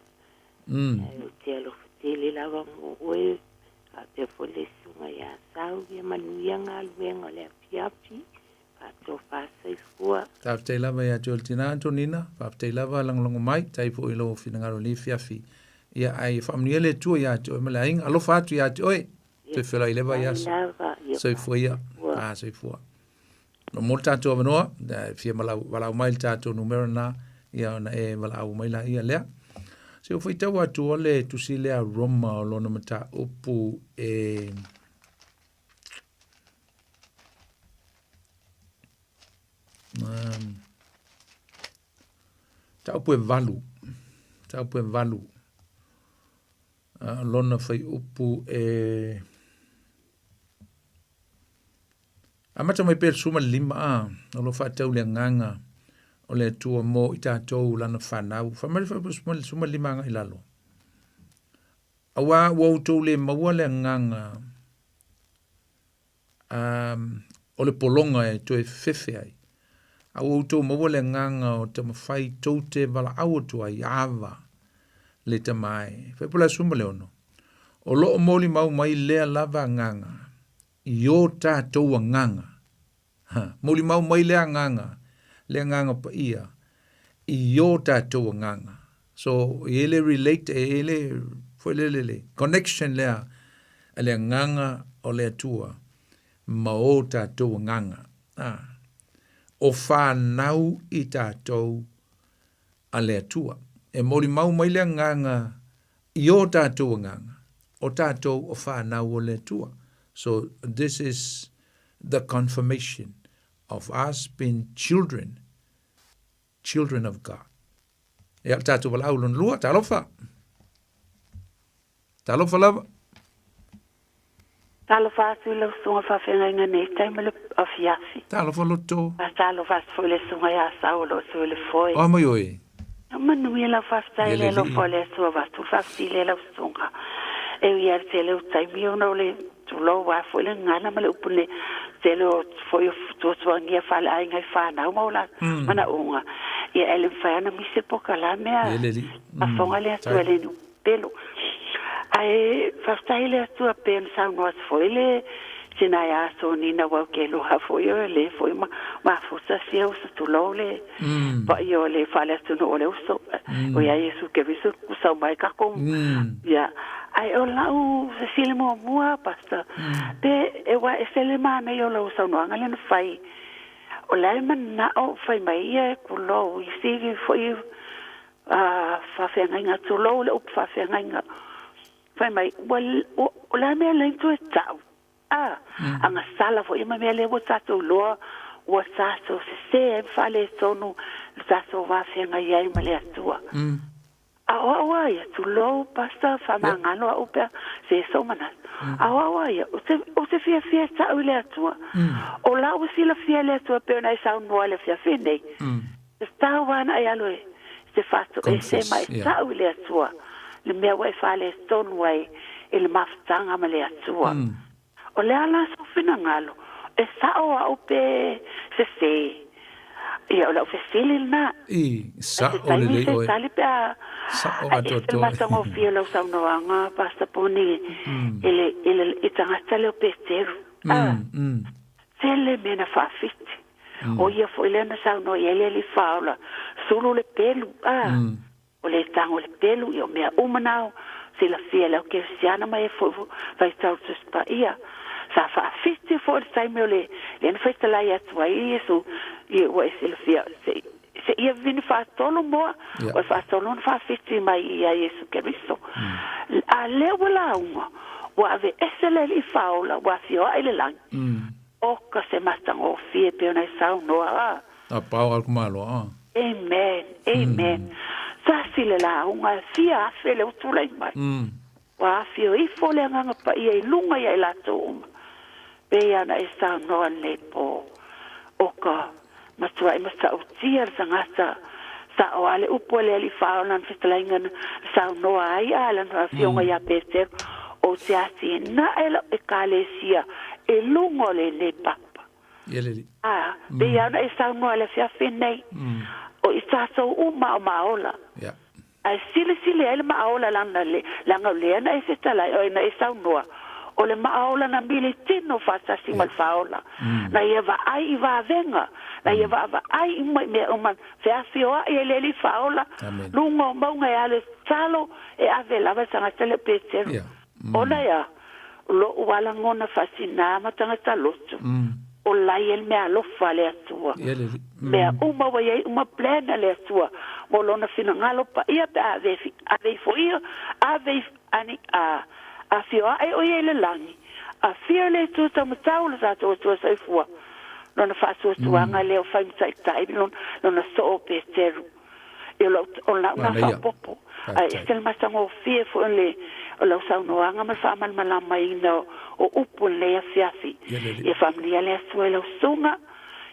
Ae ou te alofa tele lava mo oe faapea foi le Susuga ia Sau. Ia manuia galuega o le afiafi. Faatofa soifua. Faafetai lava ia te oe le tina Antonina, faafetai lava lagolago mai, tai foi i lou finagalo i lenei afiafi. Ia ae faamanuia le Atua ia te oe ma le aiga. Alofa atu ia te oe. Toe feiloai i lea vaiaso. Soifua ia. Ah, soifua. No mo le tatou avanoa, e fia valaau mai le tatou numera na, ia ona e valaau mai la ia lea. Se o faitau atu o le tusi lea Roma o lona mataupu e mataupu e 8, mataupu e 8, lona fuaiupu e amata mai pea le 15 a, o lo o faatau le agaga o le Atua mo i tatou lana fanau. Fai mai le fuaiupu 15 agai i lalo. Aua ua outou le maua le agaga o le pologa e toe fefe ai, a ua outou maua le agaga o tamafai tou te valaau atu ai, Ava, le Tama e. Fai po le 16, o lo o molimau mai lea lava agaga i o tatou agaga. Ha, molimau mai lea agaga, le agaga paia, i o tatou agaga. So, e le relate, e le, foi le le le, connection lea a le agaga o le Atua ma o tatou agaga. Ah, o whanau i tatou a le Atua. E molimau mai le agaga i o tatou agaga, o tatou o whanau o le Atua. So, this is the confirmation of us being children, children of God. Ia, le tatou valaau lona lua, talofa. Talofa lava. Talofa atu i lau susuga faafeagaiga nei taimi o le afiafi. Talofa loto. Faatalofa atu foi i le susuga ia Sau o lo o sui le foe. Oa mai oe. Manuia lau faafetai le alofa o le Atua avatu le faafesili a lau susuga. E ui lava i le tele o taimi ona o le tulou a foi le gagana ma le upu nei, tele o foi o tuatuagia faaleaiga i fanau ma o latou manaoga, ia e le mafai lava ona misi le polokalame a afoga le Atua e le nuu pelu. Ae faafetai i le Atua pei ona saunoa atu foi le tina ia Sonina aua ou te iloa foi o le foi ma mafuta sia uso tulou le paia o le faale-atunuu o le uso o ia Iesu Keriso kusau mai kākou ia ae o lau fesili muamua Pastor pe e ua ese le manaia o lau saunoaga lea na fai o la e manao fai mai ia e kulou i sili foi faafeagaiga tulou le upu faafeagaiga fai mai ua o le a mea le toe tau a agasala foi ma mea lea ua tatou iloa ua tatou sese ai ma faaletonu le tatou vafeagai ai ma le Atua. A o au a ia, tulou, Pastor, faamagalo au pe a se sou manatu. A o au a ia, ou te, ou te fiafia e tau i le Atua. O la ua silafia e le Atua pei ona e saunoa i le afiafi nei. E tatau lava ona e alu e te faatoese ma e tau i le Atua le mea ua e faaletonu ai i le mafutaga ma le Atua. O le a la sou finagalo, e sao au pe sese? Ia, o lau fesili lena. I, sao lelei oe. Tali pe a sao atoatoa. E matagofie lau saunoaga, Pastor Poni, i le, i le, i tagata lea o Peteru. Tele mea na faafiti. O ia foi lea na saunoa i ai le alii faaola, sulu le pelu, a. O le tago i le pelu, ia o mea uma na o silafia e le au kerisiana ma e foi faitau le Tusi Paia. Sa faafiti foi le taimi o le lea na faitalai atu ai Iesu, ia ua e silafia se se ia vini faatolu moa, o le faatolu na faafiti mai ia Iesu Keriso. A lea ua lauga, ua aveese le alii faaola, ua afioa'i le lagi. Oka se matagofie pei ona e saunoa a. A pao al kumalo a. Amen, amen. Tasi le lauga e fia afe le utu tulai mai. Ua afio ifo le Agaga Paia i luga ia i latou uma, pei ona e saunoa lenei po, o ka matuai matautia le tagata sa'o a le upu a le Alii Faaola lana fetalaiga na saunoa ai a lana afioga ia Petero, Ou te atinae lau Ekalesia i luga o lenei papa. Ia le Alii. A, pei lava ona e saunoa i le afiafi nei, o i tatou uma o maola. Ia. Ae silisili ai le maaola lana le, leaga o lea na e fetalai, oi na e saunoa, o le maaola na mili tino faatasi ma le faaola. Na ia vaai i vavega, na ia vaavaai uma i mea uma, feafioai ai le Alii faaola, luga o mauga e alu e tatalo, e ave lava le tagata lea o Petero. Ona e a? O lou lava lagona faasinā ma tagata lotu, o la e i ai le meaalofa a le Atua. Mea uma ua i ai uma plan a le Atua mo Lona finagalo paia pe a ave, ave ifo ia, ave ani, a, afioae o ia i le lagi, afio le Itu taumatau o le tatou Atua Soifua, Lona faatuatuaga lea o fai ma taitai lona, lona soo o Peteru. I o lau, o lau na faaopoopo. Ae ese le matagofie foi o le, o lau saunoaga ma le faamalamalamaina o upu i lenei afiafi. Ia faamanuia le Atua i lau susuga,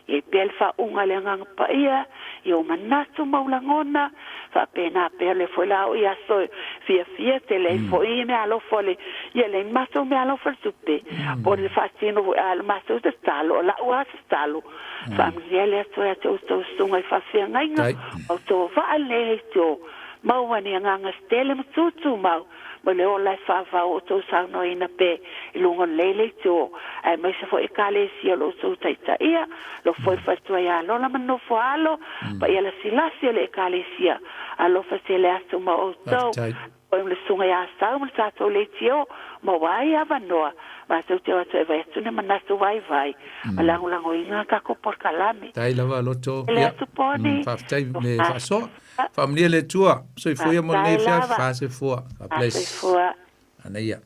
ia i pea le faauuga a le Agaga Paia i ou manatu ma ou lagona, faapena pea o lea foi la o i aso e fiafia tele ai foi i meaalofa o le, ia leai ni matou meaalofa i le tupe, po o le faatino foi, a o le matou tatalo, o lau lava tatalo, Faamanuia le Atua ia te outou susuga i faafeagaiga, ma outou vaa lenei leitio, maua ni agaga setele ma tutumau, ma le ola e faavau outou saunoaina pe i luga o lenei leitio, aemaise foi Ekalesia o lo outou taitaia, lo foi faletua ia Lola ma nofo alo, paia lasilasi o le Ekalesia, alofa tele atu ma outou. Oi ma le susuga ia Asau ma le tatou leitio, maua ai avanoa matou te o atu e vai atu ni manatu vaivai ma lagolagoina a tatou polokalame. Tai lava loto. Ele atu poni. Faafetai le faasoa. Faamanuia le Atua. Soifua ia mo lenei afiafi. Faasoifua. God bless. Faasoifua. Anaia.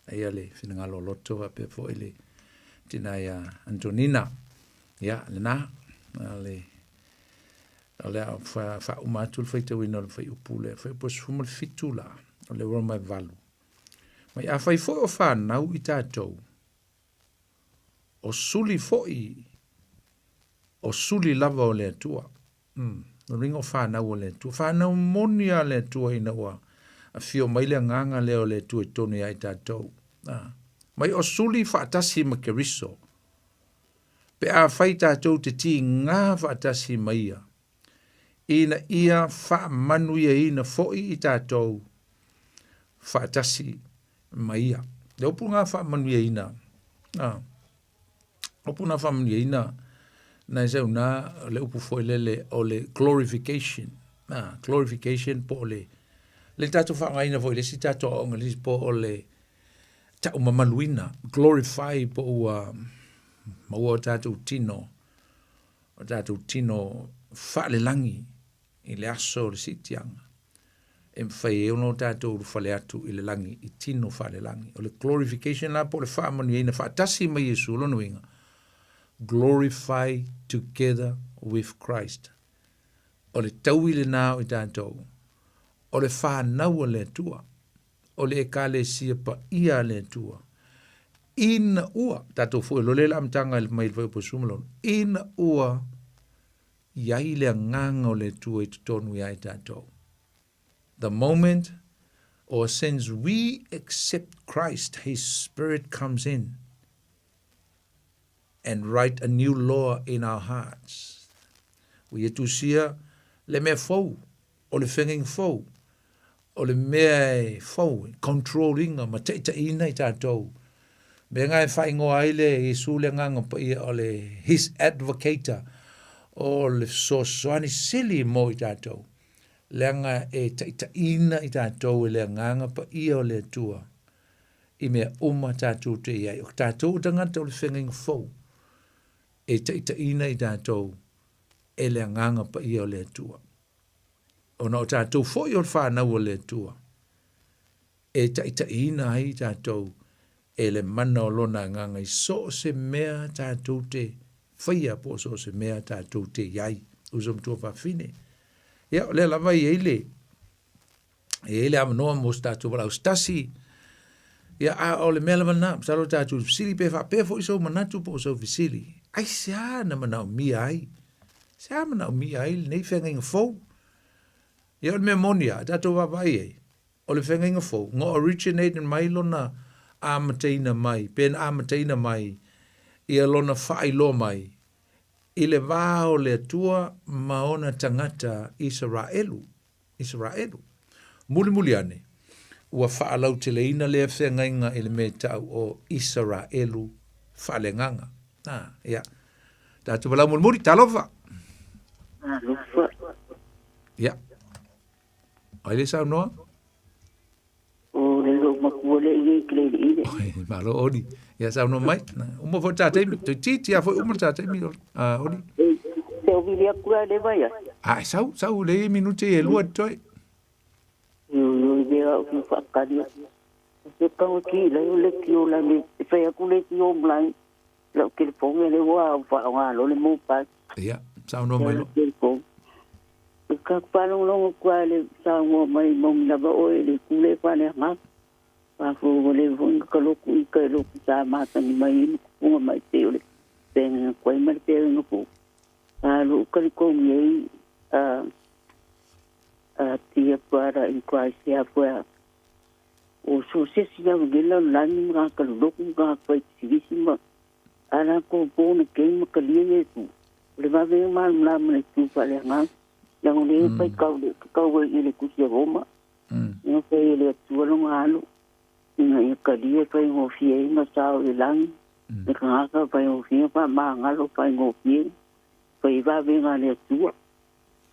Aia le finagalo o loto faapea foi le tina ia Antonina. Ia, lena. Le o le a faauma atu le faitauina o le fuaiupu lea, fuaiupu 17 la, o le Roma e 8. Mai afai foi o fanau i tatou, o suli foi, o suli lava o le Atua. O luiga o fanau o le Atua. Fanau moni a le Atua ina ua afio mai le agaga lea o le Atua i totonu ia i tatou. Mai o suli faatasi ma Keriso, pe afai tatou te tiga faatasi ma ia, ina ia faamanuiaina foi i tatou faatasi ma ia. Le upu lena faamanuiaina, upu lena faamanuiaina, na e sau na le upu foi lele o le glorification. Glorification po o le, le tatou faaaogaina foi i le isi tatou aoaoga le isi po o le taumamaluina, glorify po ua maua o tatou tino, o tatou tino faalelagi i le aso o le siitiaga e mafai ai ona o tatou ulufale atu i le lagi i tino faalelagi. O le glorification la po o le faamanuiaina faatasi ma Iesu, o lona uiga, glorify together with Christ. O le taui lena o i tatou, o le fanau a le Atua, o le Ekalesia paia a le Atua, ina ua, tatou foi loa lea i le amataga mai le Fuaiupu 16, ina ua i ai le agaga o le Atua i totonu ia i tatou. The moment or since we accept Christ, His Spirit comes in and write a new law in our hearts. Ua ia tusia le mea fou, o le feagaiga fou, o le mea e fou, e control ina ma taitaiina i tatou. Mea nga e faaigoa ai le Iesu le Agaga Paia o le His Advocator, o le fesoasoani sili mo i tatou, leaga e taitaiina i tatou e le Agaga Paia o le Atua i mea uma tatou te i ai. O tatou o tagata o le feagaiga fou, e taitaiina i tatou e le Agaga Paia o le Atua. Ona o tatou foi o le fanau a le Atua, e taitaiina ai i tatou e le mana o Lona Agaga i so o se mea tatou te faia po o so o se mea tatou te i ai. Uso matua fafine. Ia, o lea lava e i ai le, E i ai le avanoa mo se tatou valaau se tasi. Ia, a o le mea lava lena, masalo tatou fesili pe faapea foi sou manatu po o sou fesili, aisea na manaomia ai? Aisea manaomia ai lenei feagaiga fou? Ia, o le mea moni lava, tatou vaavaai i ai, o le feagaiga fou, na originate mai lona amataina mai, pe na amataina mai ia lona faailoa mai i le va o le Atua ma ona tagata Isaraelu. Isaraelu. Mulimuli ane, ua faalauteleina lea feagaiga i le mea e ta'u o Isaraelu faaleagaga. A, ia. Tatou valaau mulimuli, talofa! Talofa. Ia. Ai le saunoa? O le lou matua le i i kle i le. Malo Oli. Ia saunoa mai. Uma foi ta taimi. Te titi a foi uma ta taimi a Oli. Te o vili aku le vai a. Ah, sau sau le minute e lua toi. Yo yo i mea o ki whakari. Te kau ki le o le ki o la me whai aku le ki o mlai. Lau telefone le ua faaaoga loa le mobile. Ia, saunoa mai loa. Telefone. E ka faalogologo atu lava i le saunoa mai moni lava oe i le itu lea e faaleaga. Faafofoga le foi na ka lotu i ka lotu sa matagi mai ai ma tupuga mai pei o le feagaiga tuai ma le feagaiga fou. A lou talitonu i ai a a dear brother in Christ ia foe a O so se isi au nei lalolagi ma tagata lolotu ma tagata faipisinisi ma a latou born again ma talia Iesu, o le vave ia o malamalama ma le itu faaleagaga, leaga o lea e fai kau le kau ai i le tusi a Roma, ina fai e le Atua lona alo ina ia talia e faigofie ai ma sao i le lagi le tagata faigofie faamagalo faigofie fai vavega a le Atua.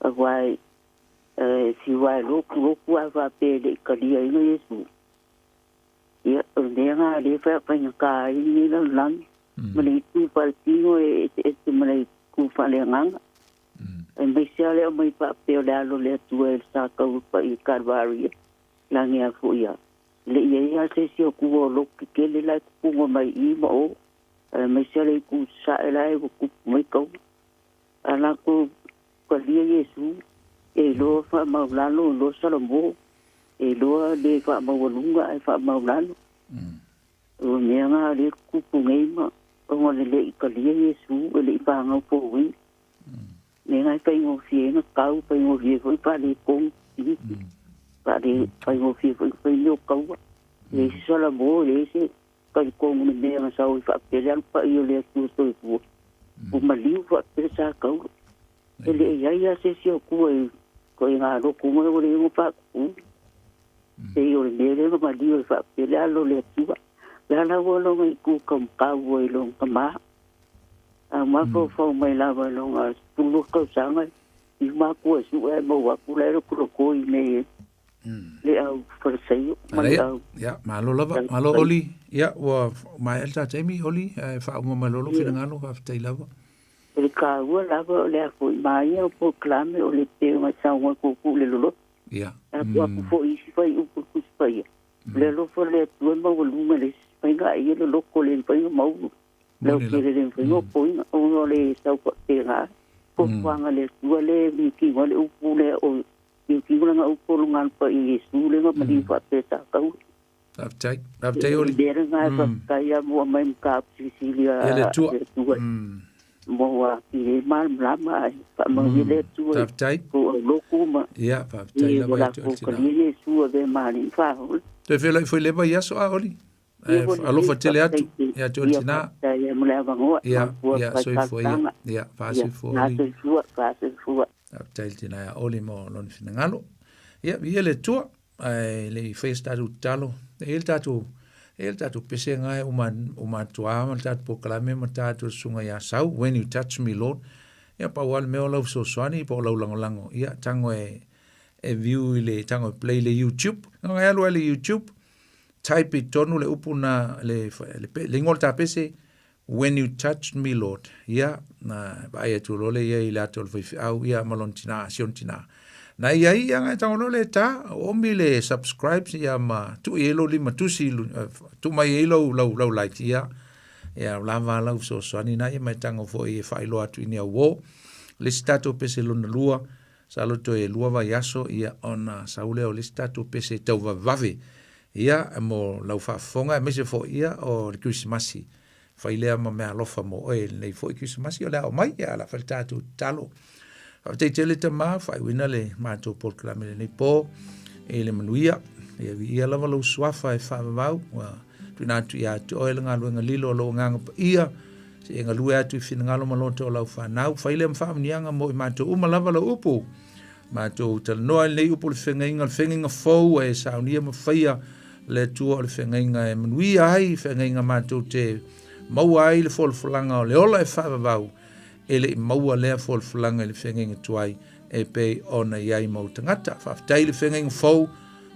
Aua e fiu lava e lotu, lotu ae faapea e le i taliaina Iesu. Ia, o le mea lena lea e faigata ai lenei lalolagi, ma le itu faaletino e eseese ma le itu faaleagaga. Aemaise lava le aumai faapea o le alo o le Atua e sa tau i Kalvaria, lagi a foi ia. E le i i ai lava se isi o tua o lotu tetele la e tupuga mai i i ma o, aemaise lava le itu sasae la e ua tupu mai taua. A latou talia Iesu, e iloa faamaulalo, iloa Salomõ, e iloa le faamaualuga ae faamaulalo. O mea na lea e tutupu nei ma ona le le i talia Iesu, e le i fanau fouina. Mea na e faigofie ai ona tau, faigofie foi faaletonu pisinisi, faigofie foi ona fai mea o taua. E leai se Salomõ, e leai se talitonu le mea na sau ai faapea le alu paia o le Atua soifua. Ua maliu faapea sa taula. E le i ai lava se isi o tua i ituaiga lotu mai ua le ono faatupu. Pei o le mea lea na maliu ai faapea le alo o le Atua. Le ala ua lona itu taumatau ai i lona tama. A mafaufau mai lava i lona 12 tausaga i matua e sue ae maua atu la e lokoloko i mea i le au Fariseio ma le au. Ia, malo lava, malo Oli. Ia, ua maea le ta taimi, Oli, ae faauma mai loa lou finagalo, faafetai lava. O le taua lava o le a foi maia o polokalame o le pei ona saunoa tuutuu le loloto. Ia. A atu foi isi fuaiupu i le Tusi Paia, o le alofa o le Atua e maualuga i le isi faiga a ia le loto le mafai ona maulu. Lautele le mafai ona poina ona o le sau faapena. Fuafuaga a le Atua lea e mitino ai le upu lea o mitino lana upu o lona alo paia Iesu lea na maliu faapea sa taula. Faafetai. Faafetai Oli. Mea lena e faafetai a mua mai mataupu silisili a le Atua. Mo a ki e malamalama ae faamanuia le Atua. Faafetai. Ko au lotu ma. Ia, faafetai lava ia te oe tina. Ia Iesu avea ma alii ma faaola. Toe feiloai foi leva i aso a Oli. Alofa tele atu ia te oe tina. Ia, ia, soifua ia. Ia, faasoifua Oli. Faasoifua, faasoifua. Faafetai i le tina ia Oli mo lona finagalo. Ia, viia le Atua, ae le i faia se tatou tatalo. E i ai le tatou, e i ai le tatou pese lena e uma, uma atu lava ma le tatou polokalame ma tatou susuga ia Sau, When You Touch Me Lord. Ia, pau lava le mea o lau fesoasoani po o lau lagolago, ia, tago e, e view i le, tago e play i le YouTube. Tago e alu lava i le YouTube, Type i totonu le upu na le, le, le ingoa o le tapese, When You Touched Me Lord. Ia, na vaai atu loa le ia i le ata o le faifeau, ia ma lona tina, si ona tina. Na ia ia ngai tango loa le ta, omi le subscribe ia ma tuu i ai lou lima tusi, tuu mai ai lou, lou, lou like, ia. Ia, lava lau fesoasoani na ia mai tango foi e faailoa atu i ni au uo. Le isi tatou pese lona lua, Masalo toe 2 vaiaso ia ona sau lea o le isi tatou pese e tauvavevave ia mo lau faafofoga aemaise foi ia o le Kerisimasi. Fai lea ma meaalofa mo oe i lenei foi Kerisimasi o le a oo mai, ia o le a fai le tatou tatalo. Faafetai tele Tama, faaiuina le matou polokalame i lenei po i le manuia. Ia viia lava lou suafa e faavavau, ua tuuina atu ia te oe le galuega lilo a lou Agaga Paia, se i e galue atu i finagalo ma loto o lau fanau. Fai lea ma faamanuiaga mo i matou uma lava lau upu. Matou talanoa i lenei upu o le feagaiga, o le feagaiga fou e saunia ma faia le Atua o le feagaiga e manuia ai, feagaiga matou te maua ai le folafolaga o le ola e faavavau, e le i maua lea folafolaga i le feagaiga tuai e pei ona i ai ma ou tagata. Faafetai i le feagaiga fou,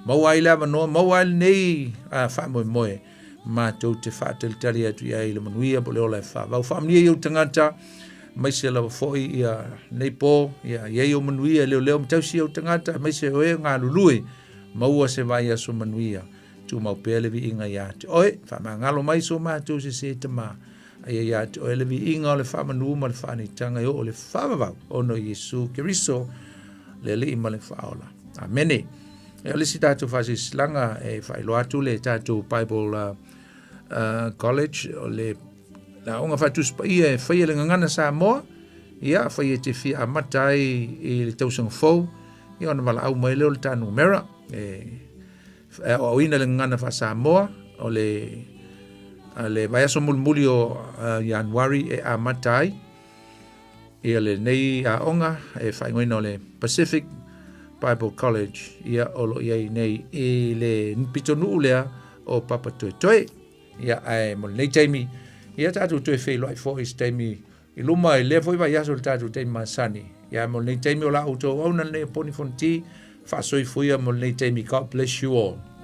maua ai le avanoa, maua ai lenei faamoemoe matou te faatalitali atu i ai i le manuia po o le ola e faavau. Faamanuia i ou tagata, aemaise lava foi ia lenei po, ia i ai ou manuia e leoleo ma tausi ou tagata, aemaise o e galulue, maua se vaiaso manuia. Tumau pea le viiga ia te oe, faamagalo mai so matou sese Tama, aia ia te oe le viiga o le faamanu ma le faanitaga e oo i le faavavau, ona o Iesu Keriso, le Alii ma le Faaola. Amene. E o le isi tatou faasilasilaga e faailoa atu le tatou Bible College, o le aoga faatusi paia e faia le gagana Samoa, ia fai e te fia amata ai i le tausaga fou, ia ona valaau mai lea o le ta numera e aoaoina le gagana faa-Samoa, o le le vaiaso mulimuli o Ianuari e amata ai ia lenei aoga e faaigoaina o le Pacific Bible College, ia o lo o i ai nei i le pitonuu lea o Papatoetoe. Ia ae mo lenei taimi, ia tatou toe feiloai foi i se taimi i luma i lea foi vaiaso i le tatou taimi masani. Ia mo lenei taimi o la outou auauna lenei o Poni Fonoti, faasoifuia mo lenei taimi. God bless you all.